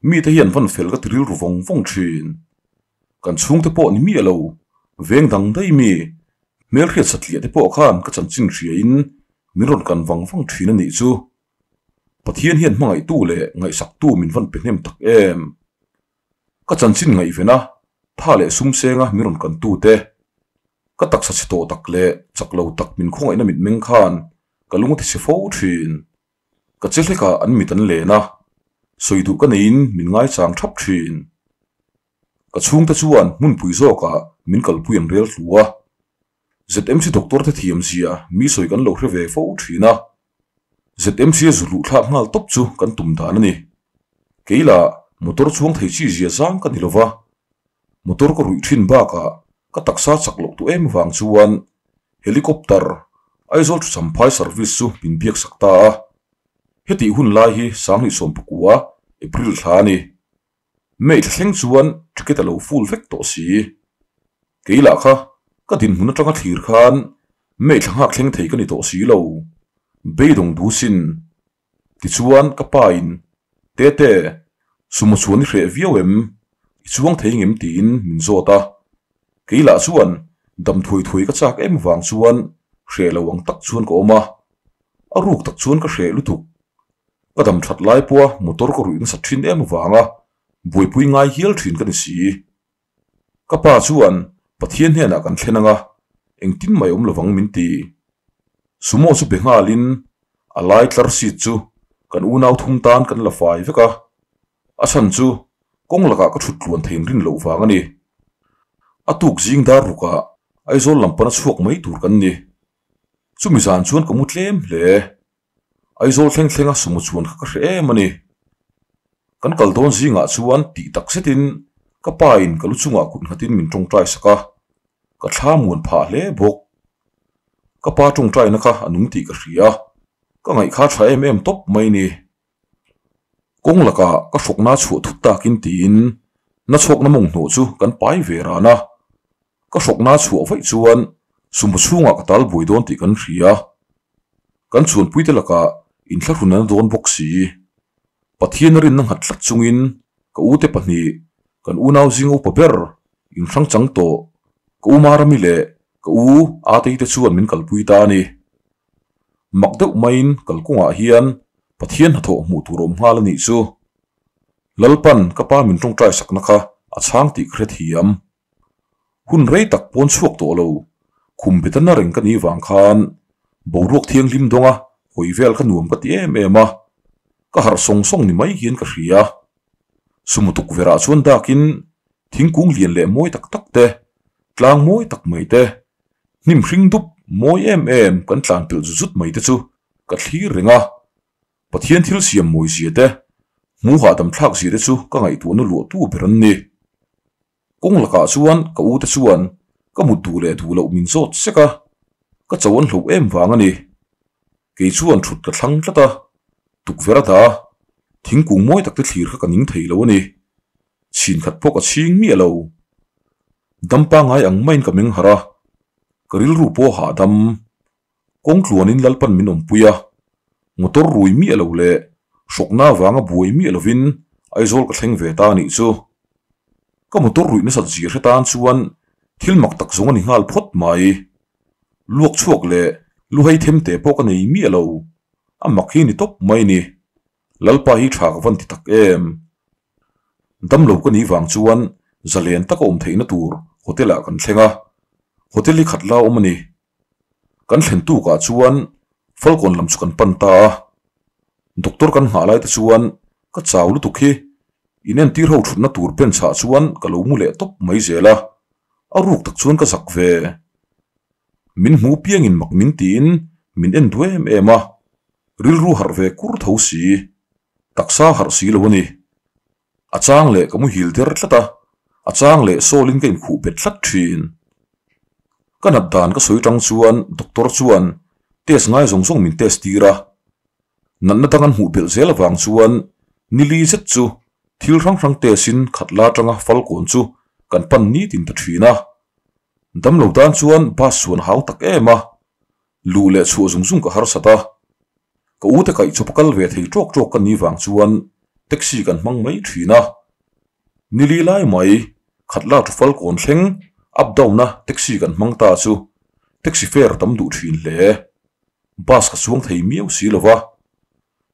Mite hian van fel ka ti rilru vawng vawng thin. Kan chhungte pawh ni miah lo, veng dang daih mi, hmelhriat satliah te pawh khan ka chanchin hriain min rawn kan vang vang thin a nih chu. Pathian hian hmangaihtu leh ngaihsaktu min van pe hnem tak em? Ka chanchin ngaihven a, tha leh sum senga min rawn kan tute, ka taksa chhe tawh tak leh chak lo tak min khawngaihna mitmeng khan. ka lung a ti chhe fo thin. Ka che hlekah an mit an len a, sawi duh ka neiin min ngaichang thap thin. Ka chhungte chuan hmunpui zawkah min kalpui an rel hlu a. ZMC doctor te thiam zia mi sawi kan lo hre ve fo thin a. ZMC a zu luh thlak nghal tawp chu kan tum dan a ni. Kei lah motor chuang thei chi zia zang ka ni lo va, motor ka ruih thin bakah ka taksa chak loh tu em vang chuan Helicopter, Aizawl thu champhai service chu min biak sak ta a. Hetih hun lai hi Sanghnih sawmpakua, April thla a ni. May thla thleng chuan ticket a lo full vek tawh si. Kei lah kha ka dinhmun atanga thlir khan May thla nghak thleng thei ka ni tawh si lo. Beidawng du sin. Tichuan ka pa in, Tete, sumo chuan i hreh viau em? I chuang thei ngem tiin min zawt a. Kei lah chuan dam thuai thuai ka chak em vang chuan hreh lo ang tak chuan ka awm a. A ruk tak chuan ka hreh lutuk. Ka dam that lai pawha motor ka ruih nasa thin em avanga buaipui ngai hial thin ka ni si. Ka pa chuan Pathian hnenah kan thlen anga engtin mai awm lovang min ti. Sumo chu be nghalin a lai tlar seat chu kan unau thum tan kan la fai vek a, a chhan chu kawng lakah ka thut tluan theiin rin loh vang a ni. A tuk zing dar rukah Aizawl lam pana chhuak mai tur kan ni. Chumi zan chuan ka mu tlem hle. Aizawl thleng thlenga sumo chuan kha ka hre em a ni. Kan kal dawn zingah chuan tih tak zetin ka pa in ka lu chungah kut nghatin min tawngtai sak a, ka thla muan phah hle bawk. Ka pa tawngtaina kha a nung tih ka hria, ka ngaihkha tha em em tawp mai ni. Kawng lakah ka hrawkna chhuah thut takin tiin nachhawkna mawng hnawh chu kan pai ve ran a. Ka hrawkna chhuah vaih chuan sumo chhungah ka tal buai dawn tih kan hria. Kan chuanpuite lakah inthlahrun an dawn bawk si. Pathian a rinna nghat tlat chungin ka ute pahnih, kan unau zing upa ber, inhrang chang tawh, ka u Marami leh ka u Atei te chuan min kalpui ta a ni. Mak deuh maiin kalkawngah hian Pathian hnathawh hmuh tur awm nghal a nih chu. Lalpan ka pa min tawngtai sakna kha a chhang tih ka hrethiam. Hun rei tak pawn chhuak tawh lo, khum bet a na reng ka nih vang khan boruak thianghlim dawnga hawi vel kha nuam ka ti em em a, ka harh sawng sawng ni mai hian ka hria. Sumo tukverh ah chuan dakin thingkung lian leh mawi tak tak te, tlang mawi tak mai te, hnim hring dup mawi em em kan tlan pelh zut zut mai te chu ka thlir reng a. Pathian thil siam mawi zia te, hmuh hahdam thlak zia te chu ka ngaihtuahna luahtu ber an ni. Kawng lakah chuan ka u te chuan ka mut duh leh duh loh min zawt sek a, ka cho an hloh em vang a ni. Kei chuan thut ka thlang tlat a, tukverh a dah a, thingkung mawi tak te thlir kha ka ning thei lo a ni. Chhin khat pawh ka chhing miah lo. Dam pangngai ang maiin ka meng harh a, ka rilru pawh a hahdam. Kawng tluanin Lalpan min awmpui a, motor rui miah lo leh hrawkna avanga buai miah lovin Aizawl ka thleng ve ta a nih chu. Ka motor ruih nasat zir hre tan chuan thil mak tak zawng a ni nghal phawt mai. Luak chhuak leh luhei them te pawh ka nei miah lo, a mak hi ni tawp mai ni. Lalpa hi tha ka van ti tak em. Damlo ka nih vang chuan zalen taka awm theihna tur hotel ah kan thleng a, hotel hi khat la awm a ni. Kan thlen tukah chuan Falkawn lam chu kan pan ta a, doctor kan nghah lai te chuan ka chau lutuk hi inentir ho thutna tur bench ah chuan ka lo mu leh tawp mai zel a, a ruk tak chuan ka zak ve. Min hmu piangin mak min tiin min en duh em em a, rilru harh ve kur tho si, taksa harh si lo a ni. A chang leh ka muhil der tlat a, a chang leh sawlin ka inkhuh bet tlat thin. Ka nat dan ka sawi tang chuan doctor chuan test ngai zawng zawng min test tir a, natna dang an hmuh belh zel avang chuan nili zet chu thil hrang hrang test in khat la atanga falkawn chu kan pan nitin ta thin a. Damlo tan chuan bus chuan a hau tak em a, Luh leh chhuah zung zung ka harsat a, ka ute kaih chawp a kal ve thei tawk tawk ka ni vang chuan taxi kan hmang mai thin a. Nili lai mai khat la thu falkawn thleng up down a taxi kan hmang ta chu taxi fare tam duh thin hle. Bus ka chuang thei miau si lo va,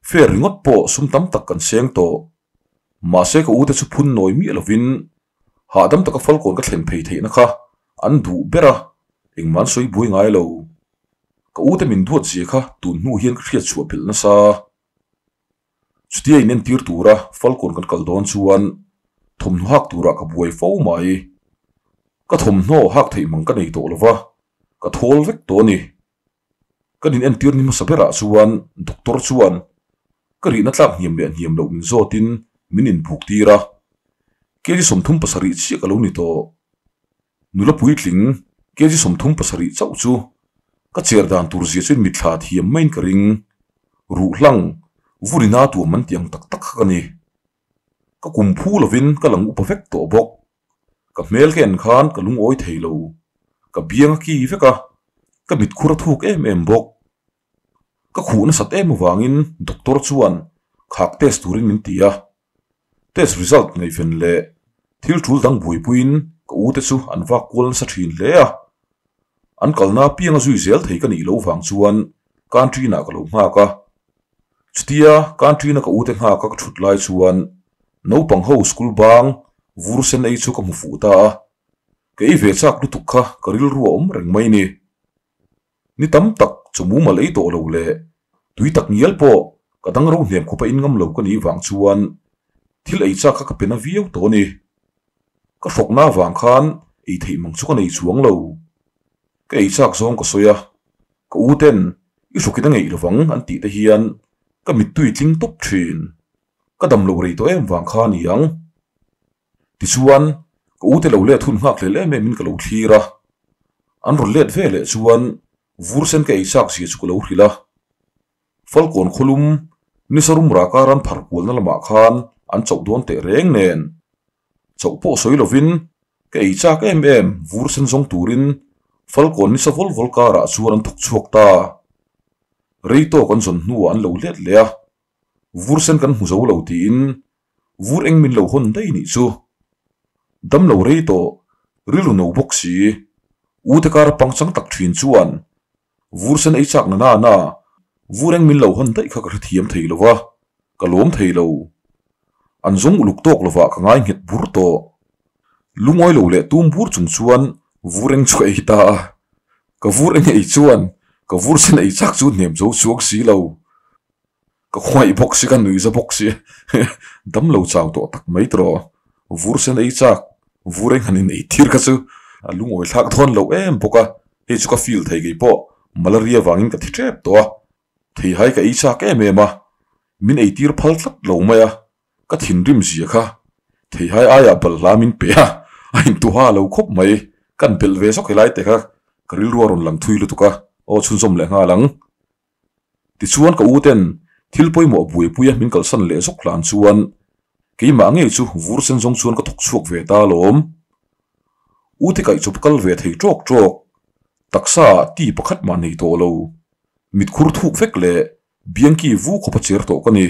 fare ringawt pawh sum tam tak kan seng tawh. Mahse ka ute chu phun nawi miah lovin Hahdam taka falkawn ka thlen phei theihna kha an duh ber a, engmah an sawi buai ngai lo. Ka ute min duat zia kha tun hnu hian ka hriat chhuah belh nasa. Chutia in entir tura Falkawn kan kal dawn chuan thawmhnaw hak turah ka buai fo mai. Ka thawmhnaw hak theih mang ka nei tawh lova, ka thawl vek tawh a ni. Kan in entir ni hmasa berah chuan doctor chuan ka rihna tlak hniam leh hniam loh min zawtin min inbuk tir a. Kg 37 chiah ka lo ni tawh. Nula puitling kg 37 chauh chu ka cher dan tur zia chuan mitthla thiam maiin ka ring. Ruhlang, vurina tuam an tih ang tak tak kha ka ni. Ka kum phu lovin ka lang upa vek tawh bawk. Ka hmel ka en khan ka lungawi thei lo. Ka biang a ki vek a, ka mitkhur a thuk em em bawk. Ka khuh nasat em avangin doctor chuan khak test turin min ti a. Test result ngaihven leh thil tul dang buaipuiin ka u te chu an vak kual nasa thin hle a. An kalna apianga zui zel thei ka nih loh vang chuan canteen ah ka lo nghak a. Chutia canteen a ka u te nghak a ka thut lai chuan naupang ho school bang vur sen ei chu ka hmu fuh ta a. Ka ei ve chak lutuk kha ka rilru a awm reng mai ni. Ni tam tak chu mumal ei tawh lo leh tui tak ngial pawh ka dang ro hnem khawpa in ngam lo ka nih vang chuan thil ei chak kha ka pe na viau tawh a ni. Ka hrawkna avang khan ei theih mang chu ka nei chuang lo. Ka ei chak zawng ka sawi a, ka u ten i hrawkin a ngeih lovang an tih te hian ka mittui tling tawp thin. Ka dam loh rei tawh em vang kha a ni ang. Tichuan, ka ute lo let hun nghak hlel em emin ka lo thlir a. An rawn let ve leh chuan vur sen ka ei chak zia chu ka lo hrilh a. Falkawn khawlum nisa rum raka ran phar kualna lamah khan an chauh dawn teh reng nen. Chauh pawh sawi lovin ka ei chak em em vur sen zawng turin Falkawn nisa vawl vawl karah chuan an thawk chhuak ta. Rei tawk an zawn hnuah an lo let leh a. Vur sen kan hmu zo lo tiin Vur eng min lo hawn daih nih chu. Dam lo rei tawh, rilru no bawk si. U te kar pangchang tak thin chuan vur sen ei chak na na na, vur eng min lo hawn daih kha ka hrethiam thei lo va, ka lawm thei lo. An zawng uluk tawk lovah ka ngai nghet bur tawh. Lungawi lo leh tum bur chung chuan vur eng chu ka ei ta a. Ka vur eng ei chuan ka vur sen ei chak chu hnem zo chuang si lo. Ka khawngaih bawk si, ka nuihza bawk si, dam lo chau tawh tak mai tawh. Vur sen ei chak, vur eng han in ei tir kha chu a lungawi thlak dawn loh em bawk a, hei chu ka feel thei kei pawh malaria vangin ka thi tep tawh a, theihai ka ei chak em em a, min ei tir phal tlat lo mai a, ka thinrim zia kha theihai aiah balhla min pe a, a intuha lo khawp mai, kan belh ve zawk helai te kha ka rilru a rawn lang thui lutuk a, aw chhunzawm leh nghal ang. Tichuan ka u ten thil pawimawh buaipuia min kalsan leh zawk hlan chuan keimah ngei chu vur sen zawng chuan ka thawk chhuak ve ta alawm. U te kaih chawp kal ve thei tawk tawk, taksa ah ti pakhat mah nei tawh lo, mitkhur thuk vek leh biangki vu khawpa cher tawh ka ni.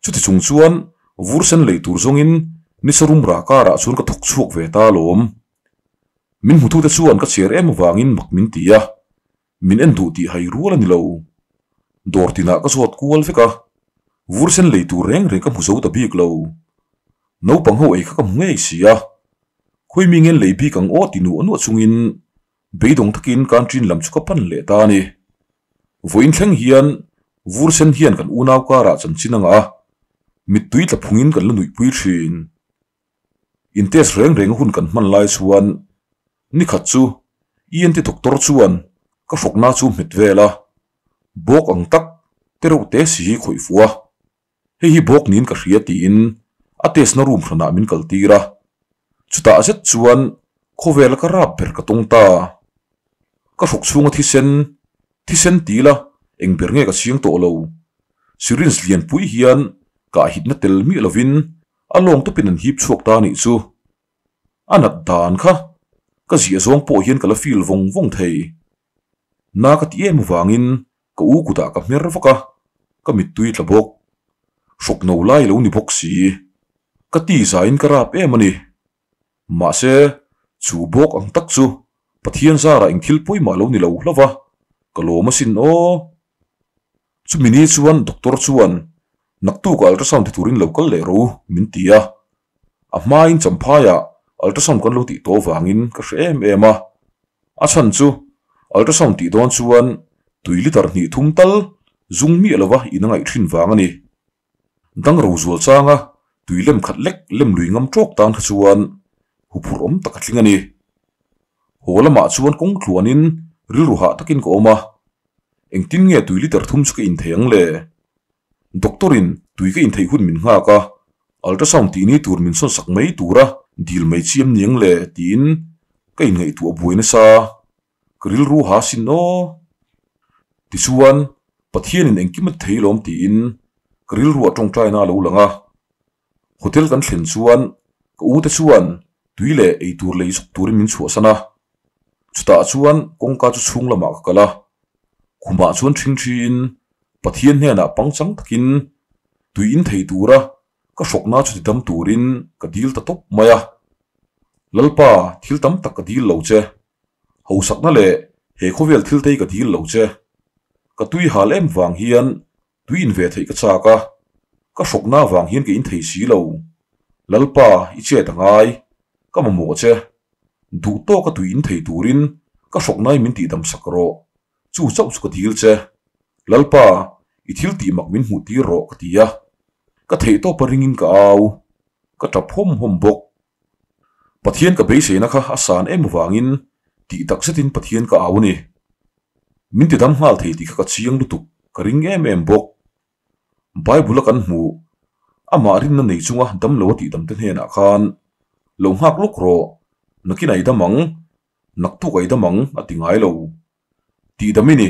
Chuti chung chuan vur sen lei tur zawngin nisa rum rah karah chuan ka thawk chhuak ve ta alawm. Min hmutute chuan ka cher em avangin mak min ti a, Min en duh tih hai rual a ni lo. Dawr tinah ka zawt kual vek a, vur sen lei tur reng reng ka hmu zo ta bik lo. Naupang ho ei kha ka hmu ngei si a, khawi mi ngen lei bik ang aw ti nuah nuah chungin beidawng takin canteen lam chu ka pan leh ta a ni. Vawiin thleng hian vur sen hian kan unau karah chanchin a ngah a, mittui tla phungin kan la nuihpui thin. In test reng reng hun kan hman lai chuan nikhat chu ENT doctor chuan ka hrawkna chu hmet vel a, bawk ang tak te reuh te si hi khawih fuh a, hei hi bawk niin ka hria tiin a test na room hranah min kal tir a, chutah zet chuan khawvela ka rap ber ka tawng ta. Ka hrawk chhunga thisen, thisen ti ila eng ber nge ka chhing tawh lo, syringe lianpui hian kahhitna tel miah lovin A lawng tawpin an hip chhuak ta anih chu. A nat dan kha ka ziah zawng pawh hian ka la feel vawng vawng thei. Na ka ti em avangin ka u kutah ka hmer vak a, ka mittui tla bawk. Hrawk no lai lo ni bawk si. Ka ti zaiin ka rap em a ni. Mahse, chu bawk ang tak chu Pathian zarah eng thil pawimah lo ni lo hlauh va, ka lawm asin aw. Chumi ni chuan doctor chuan naktuk ah ultrasound ti turin lo kal leh rawh u min ti a, a hmain Champhaiah ultrasound kan lo tih tawh vangin ka hre em em a, a chhan chu Ultrasound tih dawn chuan tui litre hnih thum tal zung miah lova in a ngaih thin vang a ni. Dang ro zual changa tui lem khat lek lem lui ngam tawk tan kha chuan huphurh awm tak a tling a ni. Haw lamah chuan kawng tluanin rilru hah takin ka awm a, engtin nge tui litre thum chu ka inthei ang le? Doctor in tui ka intheih hun min nghak a, ultrasound tih ni tur min sawn sak mai tura dil mai chiam niang le tiin ka inngaihtuah buai nasa. Ka rilru ha sin aw. Tichuan, Pathianin engkim a ti thei lawm tiin ka rilru a tawngtaina a lo lang a. Hotel kan thlen chuan ka ute chuan tui leh eitur lei zawk turin min chhuahsan a. Chutah chuan kawngka chu chhung lamah ka kal a. Khumah chuan ṭhingṭhiin Pathian hnenah pangchang takin tui in thei tura Ka hrawkna chu ti dam turin ka dil ta tawp mai a. Lalpa, thil tam tak ka dil lo che. Hausakna leh he khawvel thil te hi ka dil lo che. Ka tui hal em vang hian tui in ve theih ka chak a, ka hrawkna vang hian ka in thei si lo. Lalpa, i chet a ngai. Ka mamawh che. Duh tawka tui in thei turin ka hrawkna hi min tihdam sak rawh. Chu chauh chu ka dil che. Lalpa, i thil tih mak min hmuh tir rawh ka ti a. Ka theih tawp a ringin ka au. Ka tap hawm hawm bawk. Pathian ka beiseina kha a san em avangin tih tak zetin Pathian ka au a ni. Min ti dam nghal thei tih kha ka chiang lutuk, ka ring em em bawk. Bible a kan hmuh, amah rinna nei chunga damlo a tihdam te hnenah khan, Lo nghak lawk rawh, nakin a i dam ang, naktuk a i dam ang a ti ngai lo. Tihdam i ni,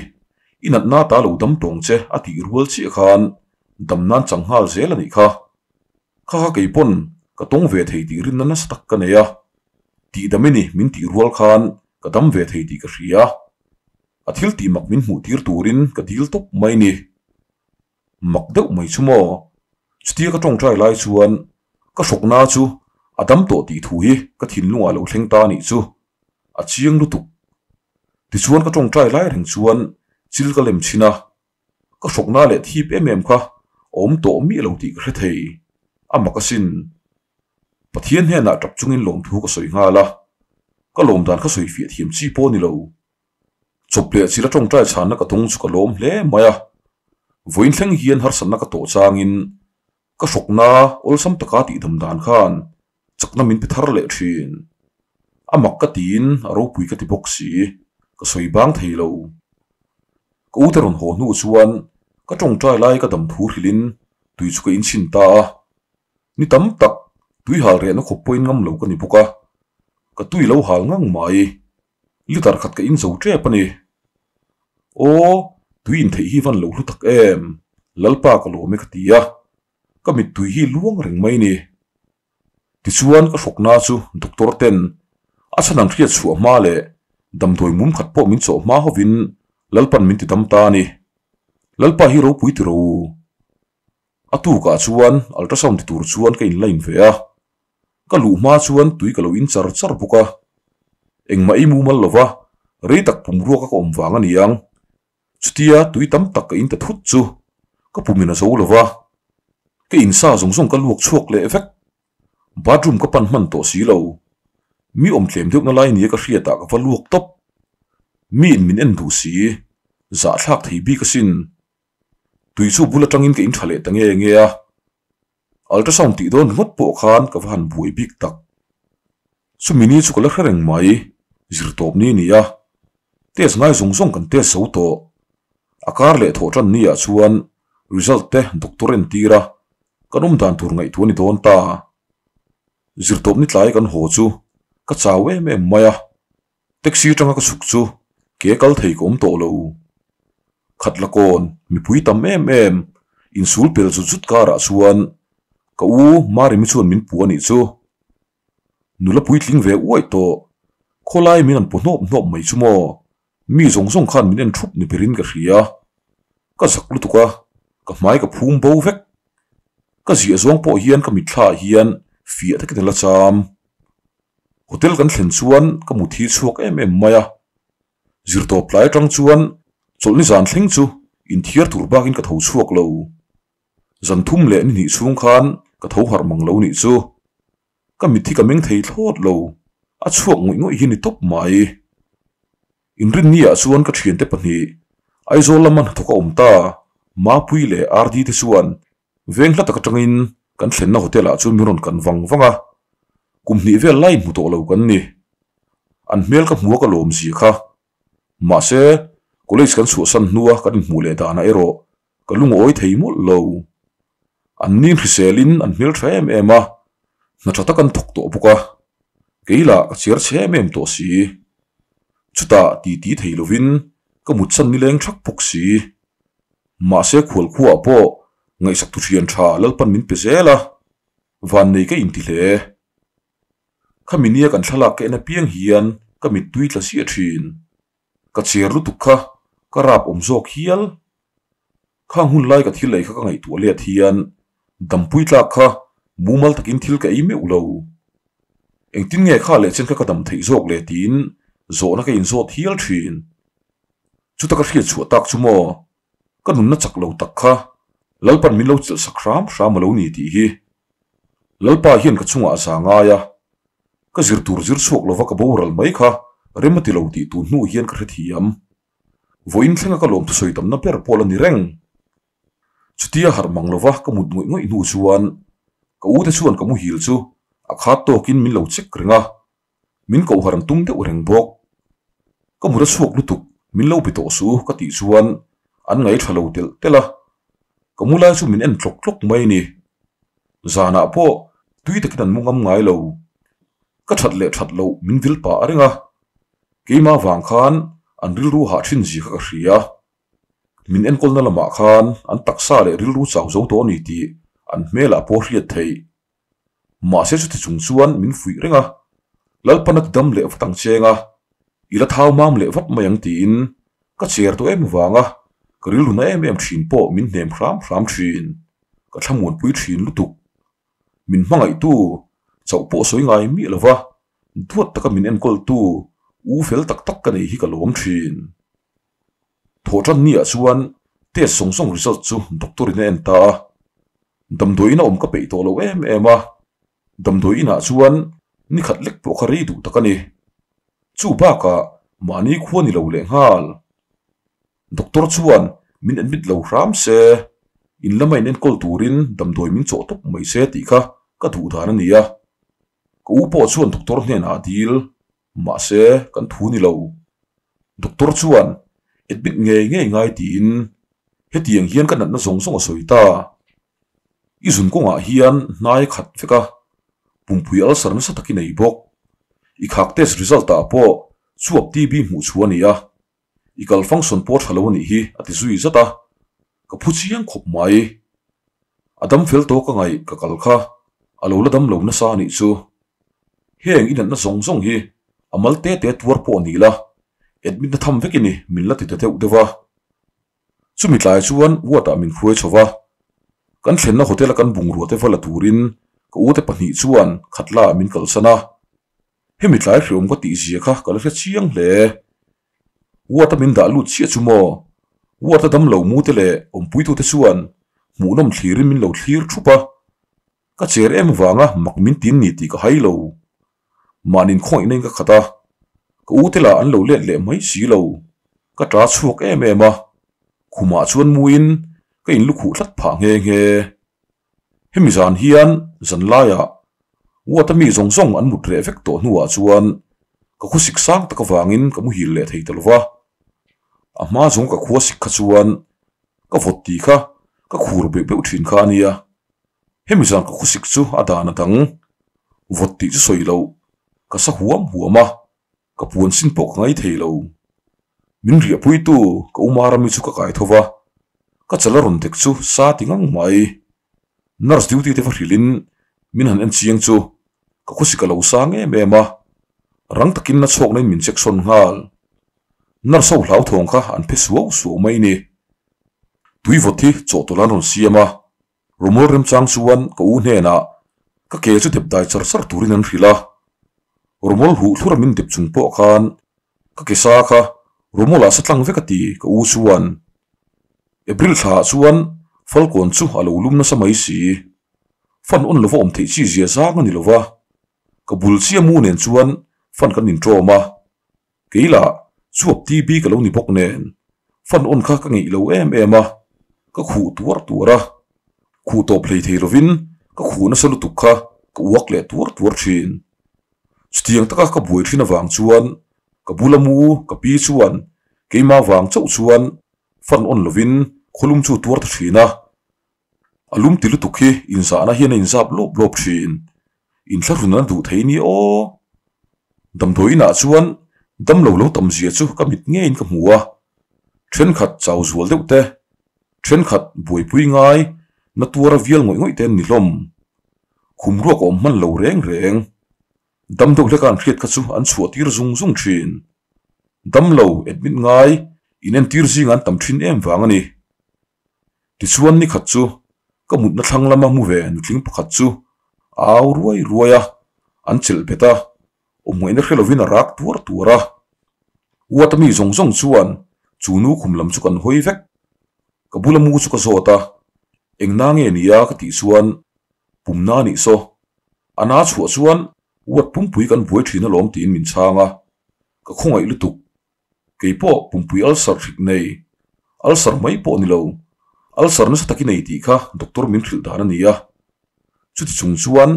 i natna ta lo dam tawng che a tih rual chiah khan dam nan chang nghal zel a nih kha. Kha kha kei pawn ka tawng ve thei tih rinna nasa tak ka nei a, tihdam i ni min tih rual khan ka dam ve thei tih ka hria. A thil tih mak min hmuh tir turin ka dil tawp mai ni. Mak deuh mai chu maw? Chutia ka tawngtai lai chuan ka hrawkna chu a dam tawh tih thu hi ka thinlungah lo thleng ta anih chu. A chiang lutuk. Tichuan ka tawngtai lai reng chuan chil ka lem chhin a, ka hrawkna leh thip em em kha a awm tawh miah lo tih ka hre thei. A mak asin. Pathian hnenah tap chungin lawmthu ka sawi nghal a, ka lawm dan kha sawi fiah thiam chi pawh a ni lo. Chawp leh chila tawngtai chhanna ka dawng chu ka lawm hle mai a, vawiin thleng hian harsatna ka tawh changin ka hrawkna awlsam taka tihdam dan khan chakna min pe thar leh thin. A mak ka tiin a ropui ka ti bawk si, ka sawi bang thei lo. Ka ute rawn haw hnu chuan ka tawngtai lai ka dam thu hrilhin tui chu ka inchhin ta a, ni tam tak tui hal rehna khawp pawhin ngam lo ka ni bawk a, ka tui lo hal ngang mai. Litre khat ka in zo tep a ni. Aw, tui intheih hi van lo hlu tak em? Lalpa ka lawm e ka ti a, ka mittui hi luang reng mai ni. Tichuan ka hrawkna chu doctor ten a chhan an hriat chhuah hma leh damdawi mum khat pawh min chawh hma hovin Lalpan min ti dam ta a ni. Lalpa hi ropui ti ro u. A tukah chuan ultrasound ti tur chuan ka inline ve a, ka luh hma chuan tui ka lo in char char bawk a, engmah ei mumal lova rei tak pum ruaka ka awm vang a ni ang, chutia tui tam tak ka in ta thut chu ka pumin a zo lova, ka insa zawng zawng ka luak chhuak leh vek, bathroom ka pan hman tawh si lo, mi awm tlem deuhna lai nia ka hriatah ka va luak tawp, miin min en duh si, zahthlak thei bik asin. Tui chu bul atangin ka intha leh ta nge nge a, ultrasound tih dawn ringawt pawh khan ka va han buai bik tak. Chumi ni chu ka la hre reng mai, zirtawp ni a ni a, test ngai zawng zawng kan test zo tawh. A kar leh thawh tan ni ah chuan result te doctor entir a, kan awm dan tur ngaihtuah a ni dawn ta. Zirtawp ni tlai kan haw chu ka chau em em mai a. Taxi atanga ka chhuk chu ke kal thei ka awm tawh lo. Khat la kawn, mipui tam em em, insul pel zut zut karah chuan ka u Marimi chuan min pu a nih chu. Nula puitling ve uaih tawh, khawlai min an pu hnawp hnawp mai chu maw, mi zawng zawng khan min en thup ni berin ka hria. Ka zak lutuk a, ka hmai ka phum bo vek. Ka ziah zawng pawh hian ka mitthla ah hian fiah takin a la cham. Hotel kan thlen chuan ka mut hi chhuak em em mai a, zirtawp tlai atang chuan chawlhni zan thleng chu inthiar tur bakin ka tho chhuak lo. Zan thum leh ni hnih chhung khan ka tho harh mang lo nih chu. Ka mit hi ka meng thei thlawt lo, a chhuak ngawih ngawih hi ni tawp mai. Inrinni-ah chuan ka thiante pahnih, Aizawl lama hnathawk a awm ta, Mapuii leh RD te chuan veng hla tak atangin kan thlenna hotel-ah chuan min rawn kan vang vang a, kum hnih vel lai hmu tawh lo kan ni. An hmel ka hmu a ka lawm zia kha. Mahse, college kan chhuahsan hnua kan inhmuh leh danah erawh ka lungawi thei mawlh lo. An nin hriselin an hmel tha em em a, hna tha tak an thawk tawh bawk a, kei lah ka chhiar chhe em em tawh si. Chutah titi thei lovin ka mutsan nileng thak bawk si. Mahse khualkhuaah pawh ngaihsak tu thian tha Lalpan min pe zel a, vannei ka inti hle. Khami nia kan thlalak ka en apiang hian ka mittui tla chiah thin. Ka cher lutuk kha ka rap awm zawk hial. Khang hun lai ka thil ei kha ka ngaihtuah let hian dampui tlak kha mumal takin thil ka ei meuh lo. Engtin nge kha leh chen kha ka dam theih zawk le tiin zawhna ka inzawt hial thin. Chuta ka hriat chhuah tak chu maw ka nunna chak lo tak kha Lalpan min lo chelh sak hram hram a lo ni tih hi. Lalpa hian ka chungah a za ngai a, ka zir tur zir chhuak lova ka boral mai kha rem a ti lo tih tun hnu hian ka hrethiam. Vawiin thlenga ka lawm thusawi tamna ber pawh la ni reng. Chutia harh mang lova ka mut ngawih ngawih hnu chuan ka ute chuan ka muhil chu a khat tawkin min lo check reng a, min kohhar an tum deuh reng bawk. Ka mut a chhuak lutuk min lo be tawh su ka tih chuan an ngaih tha lo telh telh a, ka mu lai chu min en tlawk tlawk mai a ni. Zanah pawh tui takin an mu ngam ngai lo. Ka that leh that loh min vil pah a reng a, keimah vang khan an rilru hah thin zia kha ka hria. Min enkawlna lamah khan an taksa leh rilru chau zo tawh a ni tih an hmelah pawh hriat theih. Mahse chuti chung chuan min fuih reng a, Lalpan a ti dam leh vat ang cheng a, i la thau mam leh vat mai ang tiin ka cher tawh em vanga ka rilru na em em thin pawh min hnem hram hram thin, ka thlamuanpui thin lutuk. Min hmangaihtu chauh pawh sawi ngai miah lova duat taka min enkawltu u fel tak tak ka nei hi ka lawm thin. Thawhtan niah chuan test zawng zawng result chu doctor in a en ta a, damdawi in a awm ka peih tawh lo em em a, damdawi inah chuan ni khat lek pawh kha rei duh tak a ni. Chu bakah mahni khua ni lo leh nghal. Doctor chuan min admit lo hram se, in lama in enkawl turin damdawi min chawh tawp mai se tih kha ka duh dan a ni a. Ka u pawh chuan doctor hnenah a dil. Mahse, kan thu ni lo. Doctor chuan admit ngei ngei ngai tiin hetiang hian ka natna zawng zawng a sawi ta. I zun kawngah hian hnai khat vek a, pumpui ulcer nasa tak i nei bawk. I khak test result ah pawh chuap TB hmuh chhuah a ni a, I kal function pawh tha lo a nih hi a ti zui zat a, ka phu chiang khawp mai. A dam fel tawh ka ngaih ka kal kha a lo la dam lo nasa a nih chu. Heng i natna zawng zawng hi a mal te te tuar pawh a ni la, admit na tham vek i ni min la ti ta deuh deuh a. Chumi tlai chuan ward ah min hruai chho va, kan thlenna hotel a kan bungrua te va la turin ka ute pahnih chuan khatla ah min kalsan a. Hemi tlai hreawm ka tih zia kha ka la hre chiang hle. Ward a min dah lut chiah chu maw? Ward a dam lo mu te leh awmpuitute chuan hmuhnawm thlirin min lo thlir thup a. Ka cher em vanga mak min tin ni tih ka hai lo. Mahnin khawngaihna in ka khat a, ka u te lah an lo let leh mai si lo. Ka ta chhuak em em a, khumah chuan muin ka in lukhuh tlat phah nghe nghe. Hemi zan hian zan laiah ward a mi zawng zawng an mut reh vek tawh hnuah chuan ka khua sik sang tak avangin ka muhil leh thei ta lova. A hma zawng ka khua sik kha chuan ka vawt tih kha ka khur beuh beuh thin kha a nia. Hemi zan ka khua sik chu a dan a dang. Vawt tih chu sawi loh ka sa huam huam a. Ka puan sin pawh ka ngai thei lo. Min riahpuitu ka Umar ami chu ka kai tho va, ka chal a rawn dek chu sa ti ngang mai. Nurse duty te va hrilhin min han en chiang chu ka khawsik a lo sang em em a, rang takin na chhawkna in min check sawn nghal. Nurse ho hlauthawng kha an phe suau suau mai ni. Tui vawt hi chawhtawlh an rawn siam a, Rumawl remchang chuan ka u hnenah ka ke chu dep dai char char turin an hrilh a. Rumawl huh thlura min dep chung pawh khan ka ke sa kha Rumawlah sa tlang vek a ti ka u chuan. April thlaah chuan Falkawn chu a lo lum nasa mai si. Fan on lova awm theih chi zia zang a ni lova. Ka bul chiah mu nen chuan fan kan inṭawm a. Kei lah Chuap TB ka lo ni bawk nen, fan on kha ka ngeih lo em em a, ka khuh tuar tuar a. Khuh tawp hlei thei lovin ka khuh nasa lutuk kha ka uak leh tuar tuar thin. Chutiang taka ka buai thin avang chuan ka bula mu ka pi chuan keimah vang chauh chuan fan on lovin khawlum chu tuar ta thin a. A lum ti lutuk hi inzahna hian a inzap lawp lawp thin. Inthlahrun an duh thei ni aw. Damdawi inah chuan damlo lo tam zia chu ka mit ngeiin ka hmu a. Thenkhat chau zual deuh te, thenkhat buaipui ngai na tuara vial ngawih ngawih te an ni hlawm. Khum ruak a awm hman lo reng reng. Dam deuh hleka an hriat kha chu an chhuah tir zung zung thin. Damlo admit ngai inentir zinga an tam thin em vang a ni. Tichuan ni khat chu ka mutna thlang lama mu ve nutling pakhat chu a au ruai ruai a, an chelh bet a, awmngaihna hre lovin a rak tuar tuar a. Uata mi zawng zawng chuan chu nu khum lam chu kan hawi vek. Ka bula mu chu ka zawt a, eng na nge nia ka tih chuan pumna a nih saw. A na chhuah chuan uat pumpui kan buai thin alawm tiin min chhang a, ka khawngaih lutuk. Kei pawh pumpui ulcer hrik nei, ulcer mai pawh ni lo, ulcer nasa tak i nei tih kha doctor min hrilh dan a ni a. Chuti chung chuan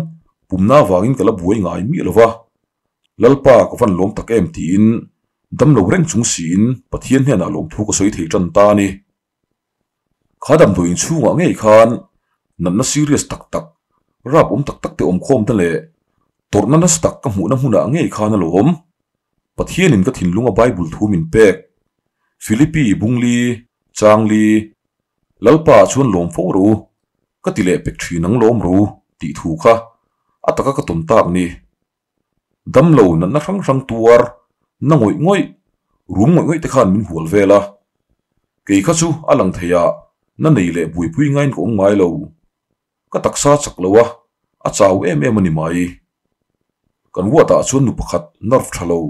pumna avangin ka la buai ngai miah lo va, Lalpa ka van lawm tak em tiin damlo reng chung siin Pathian hnenah lawmthu ka sawi thei tan ta a ni. Kha damdawi inchhungah ngei khan natna serious tak tak, rap awm tak tak te awm khawm te leh tawrhna nasa tak ka hmuhna hmunah ngei khan a lawm. Pathianin ka thinlunga Bible thu min pek. Philippi Bungli, Changli, Lalpa ah chuan lawm fo rawh u, ka ti leh pek thin ang lawm rawh u tih thu kha a taka ka tawn tak ni. Damlo natna hrang hrang tuar, na ngawih ngawih, rum ngawih ngawih te khan min hual vel a. Kei kha chu a lang thei a, na nei leh buaipui ngaiin ka awm ngai lo. Ka taksa chak lo a, a chau em em a ni mai. Kan ward ah chuan nu pakhat nerve tha lo,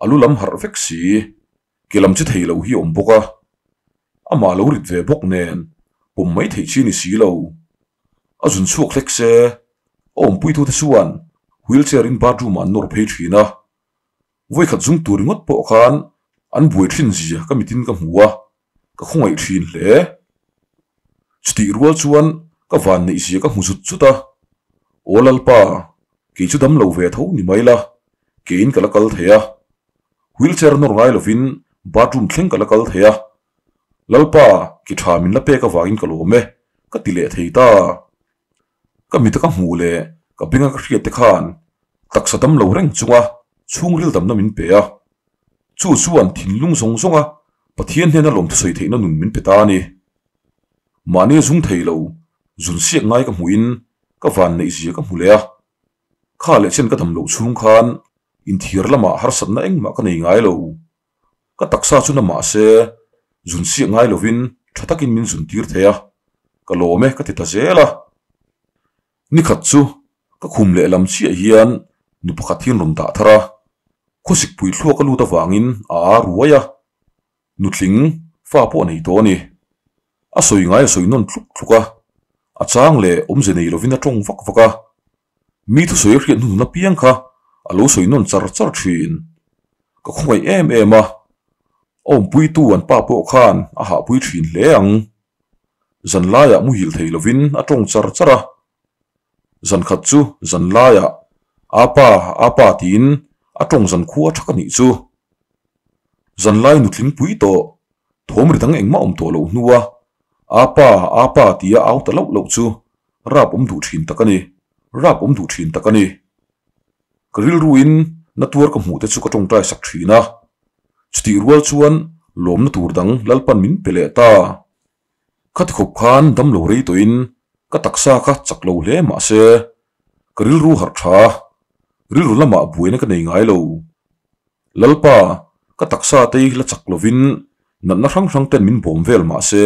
a lu lam harh vek si, ke lam chi thei lo hi a awm bawk a. Amah lo rit ve bawk nen pawm mai theih chi a ni si lo. A zun chhuak hlek se, a awmpuitute chuan wheelchair in bathroom ah an nawr phei thin a. Vawikhat zung tur ringawt pawh khan an buai thin zia ka mitin ka hmu a, ka khawngaih thin hle. Chutih rual chuan ka van neih zia ka hmu zut zut a, Aw Lalpa, kei chu dam lo ve tho ni mai la, keiin ka la kal thei a. Wheelchair nawr ngai lovin bathroom thleng ka la kal thei a. Lalpa, ki tha min la pek avangin ka lawm e, ka ti leh thei ta. Ka mita ka hmuh leh ka benga ka hriat te khan taksa dam lo reng chunga chhungril damna min pe a. Chu chuan thinlung zawng zawnga Pathian hnena lawmthusawi theihna nun min pe ta a ni. Mahni zung thei lo, zun siak ngai ka hmuhin ka van neih zia ka hmu leh a. Kha leh chen ka dam loh chhung khan inthiar lamah harsatna engmah ka nei ngai lo. Ka taksa chu na mah se, zun siak ngai lovin tha takin min zun tir thei a, ka lawm e ka ti ta zel a. Nikhat chu ka khum leh lam chiah hian nu pakhat hi an rawn dah thar a, khawsik pui thluak a lut avangin a a ruai a, nutling fa pawh a nei tawh a ni. A sawi ngai a sawi nawn tluk tluk a, a chang leh awmze nei lovin a tawng vak vak a, Mi thusawi a hriat hnuhnun apiang kha a lo sawi nawn char char thin. Ka khawngaih em em a, a awmpuitu an pa pawh khan a hahpui thin hle ang. Zanlaiah muhil thei lovin a tawng char char a. Zankhat chu zanlaiah Apa, apa tiin a tawng zankhua thak a nih chu. Zanlai nutling pui tawh, thawm ri dang engmah awm tawh loh hnua Apa, apa tia au ta loh loh chu Rap awm duh thin tak a ni. Rap awm duh thin tak a ni. Ka rilruin na tuar ka hmuh te chu ka tawngtai sak thin a. Chutih rual chuan lawmna tur dang Lalpan min pe leh ta. Khati khawp khan dam lo rei tawhin ka taksa kha chak lo hle mah se ka rilru harh tha a, rilru lamah buaina ka nei ngai lo. Lalpa, ka taksa te hi la chak lovin natna hrang hrang ten min bawm vel mah se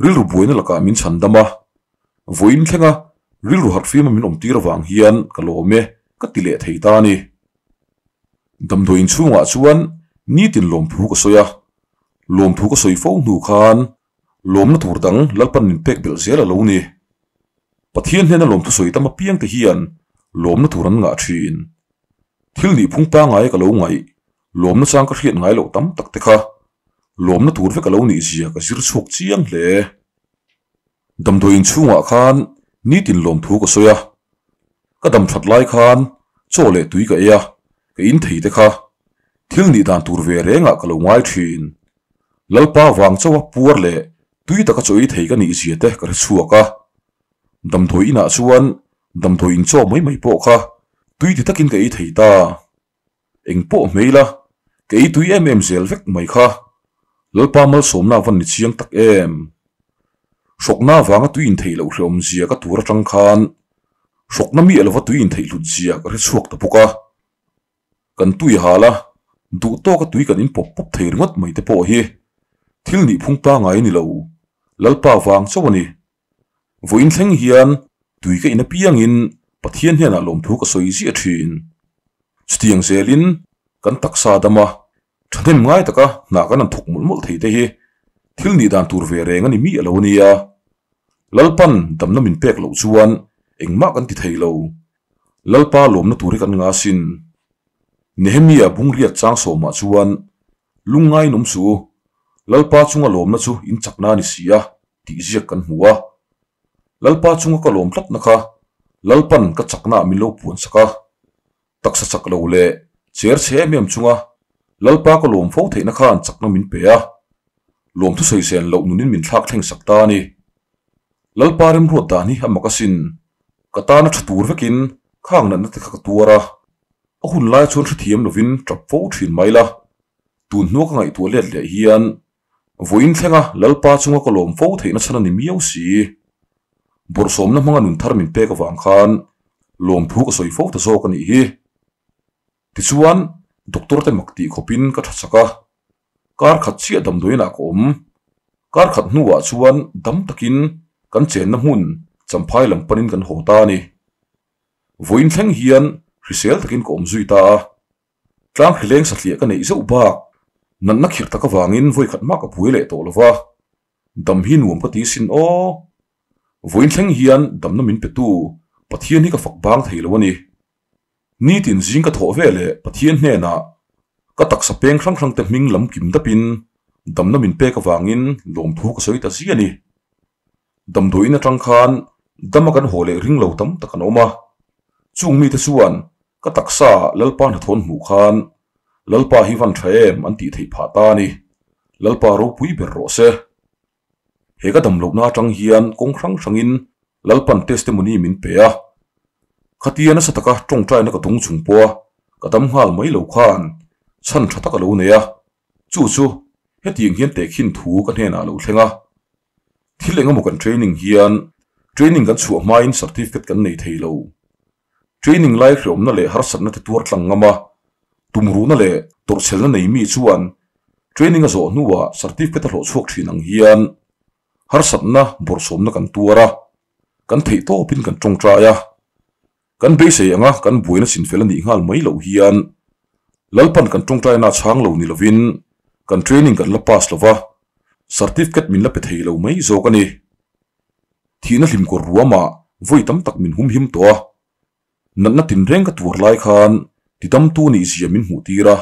Rilru buaina lakah min chhan dam a, vawiin thlenga rilru harhfima min awmtir avang hian ka lawm e ka ti leh thei ta a ni. Damdawi inchhungah chuan nitin lawmthu ka sawi a, lawmthu ka sawi fo hnu khan lawmna tur dang Lalpan min pek belh zel a lo ni. Pathian hnena lawmthu sawi tam apiangte hian lawmna tur an ngah thin. Thil nihphung pangngai ka lo ngaih. Lawmna chang ka hriat ngai loh tam tak te kha lawmna tur vek a lo nih zia ka zir chhuak chiang hle. Damdawi inchhungah khan nitin lawmthu ka sawi a, ka dam that lai khan chaw leh tui ka ei a, ka in thei te kha thil nih dan tur ve rengah ka lo ngai thin. Lalpa vang chauha puar leh tui taka chaw ei thei ka nih zia te ka hre chhuak a. Damdawi inah chuan damdawi in chaw mai mai pawh kha tui ti takin ka ei thei ta. Eng pawh hmei la, ka ei tui em em zel vek mai kha. Lalpa malsawmna a van ni chiang tak em. Hrawkna avanga tui intheih loh hrehawm zia ka tur atang khan hrawkna miah lova tui intheih hlut zia ka hre chhuak ta bawk a. Kan tui hal a, duh tawka tui kan in pawp pawp thei ringawt mai te pawh hi thil nihphung pangngai a ni lo, Lalpa vang chauh a ni. Vawiin thleng hian tui ka in apiangin Pathian hnenah lawmthu ka sawi ziah thin. Chutiang zelin kan taksa dama thahnem ngai taka hna kan han thawk mawlh mawlh thei te hi thil nih dan tur ve reng a ni miah lo a nia. Lalpan damna min pek loh chuan engmah kan ti thei lo. Lalpa lawmna tur hi kan nga sin. Nehemia bungriat chang sawmah chuan Lungngai in awm suh u, Lalpa chunga lawmna chu in chakna a ni si a, tih ziak kan hmu a. Lalpa chunga ka lawm tlatna kha Lalpan ka chaknaah min lo puan sak a. Taksa chak lo leh cher chhe em em chunga Lalpa ka lawm fo theihna khan chakna min pe a. Lawmthu sawizen loh nunin min thlak thleng sak ta a ni. Lalpa remruat dan hi a mak asin. Ka tana tha tur vekin khang natna te kha ka tuar a. A hun lai chuan hrethiam lovin tap fo thin mai la. Tun hnua ka ngaihtuah let leh hian vawiin thlenga Lalpa chunga ka lawm fo theihna chhan a ni miau si. Bawrhsawmna hmanga nun thar min pek avang khan lawmthu ka sawi fo ta zawk a nih hi. Tichuan, doctor te mak tih khawpin ka tha chak a, kar khat chiah damdawiinah ka awm. Kar khat hnuah chuan dam takin kan chenna hmun Champhai lam panin kan haw ta a ni. Vawiin thleng hian hrisel takin ka awm zui ta a. Tlang hrileng satliah ka neih zeuh bak, natna khirh tak avangin vawi khat mah ka buai leh tawh lo va, dam hi nuam ka ti sin aw. Vawiin thleng hian damna min petu Pathian hi ka fak bang thei lo a ni. Nitin zing ka thawh ve leh Pathian hnenah ka taksa peng hrang hrang te hming lam kim dapin damna min pek avangin lawmthu ka sawi ta zia a ni. Damdawiin atang khan dama kan haw leh ring lo tam tak an awm a, chung mite chuan Ka taksa Lalpa hnathawn hmuh khan Lalpa hi van tha em an tih theih phah ta a ni. Lalpa ropui ber rawh se. He ka dam lohna atang hian kawng hrang hrangin Lalpan testimony min pe a. Khatia nasa taka tawngtaina ka dawng chung pawha ka dam nghal mai lo khan chhan tha tak a lo nei a. Chu chu hetiang hian tehkhin thu ka hnenah a lo thleng a. Thil engemaw kan training hian training kan chhuah hmain certificate kan nei thei lo. Training lai hreawmna leh harsatna te tuar tlang ngam a, tumruhna leh tawrhchhelna nei mi chuan training a zawh hnuah certificate a hlawh chhuak thin ang hian harsatna bawrhsawmna kan tuar a, kan theih tawpin kan tawngtai a. Kan beisei anga kan buaina chinfel a nih nghal mai loh hian Lalpan kan tawngtaina chhang lo ni lovin kan training kan la pass lova, certificate min la pe thei lo mai zawk a ni. Thihna hlimkawr ruamah vawi tam tak min humhim tawh a, natna tinreng ka tuar lai khan tidamtu nih zia min hmuh tir a,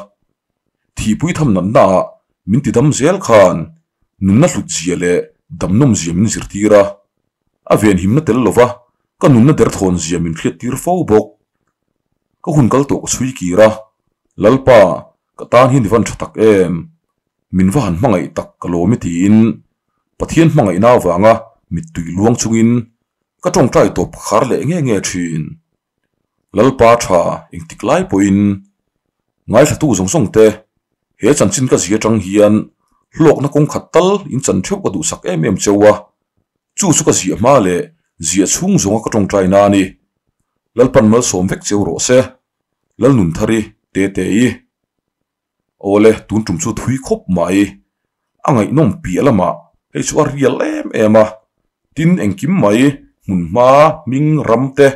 thihpui tham natnaah min tidam zel khan nunna hlut zia leh damnawm zia min zirtir a, a venhimna tel lova ka nunna derthawn zia min hriat tir fo bawk. Ka hun kal tawh ka chhui kir a, Lalpa, ka tan hi ni van tha tak em? Min va han hmangaih tak ka lawm i tiin Pathian hmangaihna avanga mittui luang chungin ka tawngtai tawp ka khar leh nge nge thin. Lalpa tha engtik lai pawhin ngaithlatu zawng zawng te he chanchin ka zia tang hian hlawkna kawng khat tal in chan theuh ka duhsak em em cheu a, chu chu ka ziah hma leh ziah chhung zawnga ka tawngtai na a ni. Lalpan malsawm vek cheu rawh se. Lalnunthari Tete-i. Awle, tun tum chu thui khawp mai. A ngaihnawm piah lamah hei chu a rial em em a. Tin, engkim mai, hmun hma, hming, ram te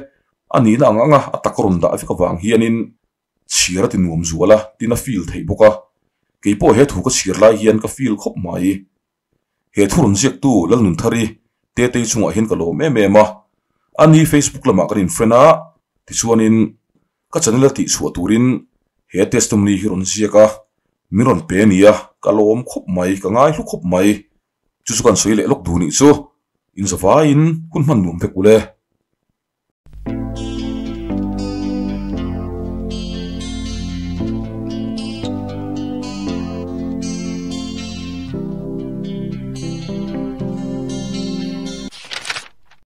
a nihna ang anga a tak rawn dah vek avang hianin chhiar a ti nuam zual a, tin a feel theih bawk a. Kei pawh he thu ka chhiar lai hian ka feel khawp mai. He thu rawn ziaktu Lalnunthari Tetei chungah hian ka lawm em em a. Ani Facebook lamah kan in-friend a, tichuanin ka channel a tihchhuah turin he testimony hi rawn ziak a. Min rawn pe ania, ka lawm khawp mai, ka ngai hlu khawp mai. Chu chu kan sawi leh lawk duh nih chu. In zavaiin hun hman nuam vek ule.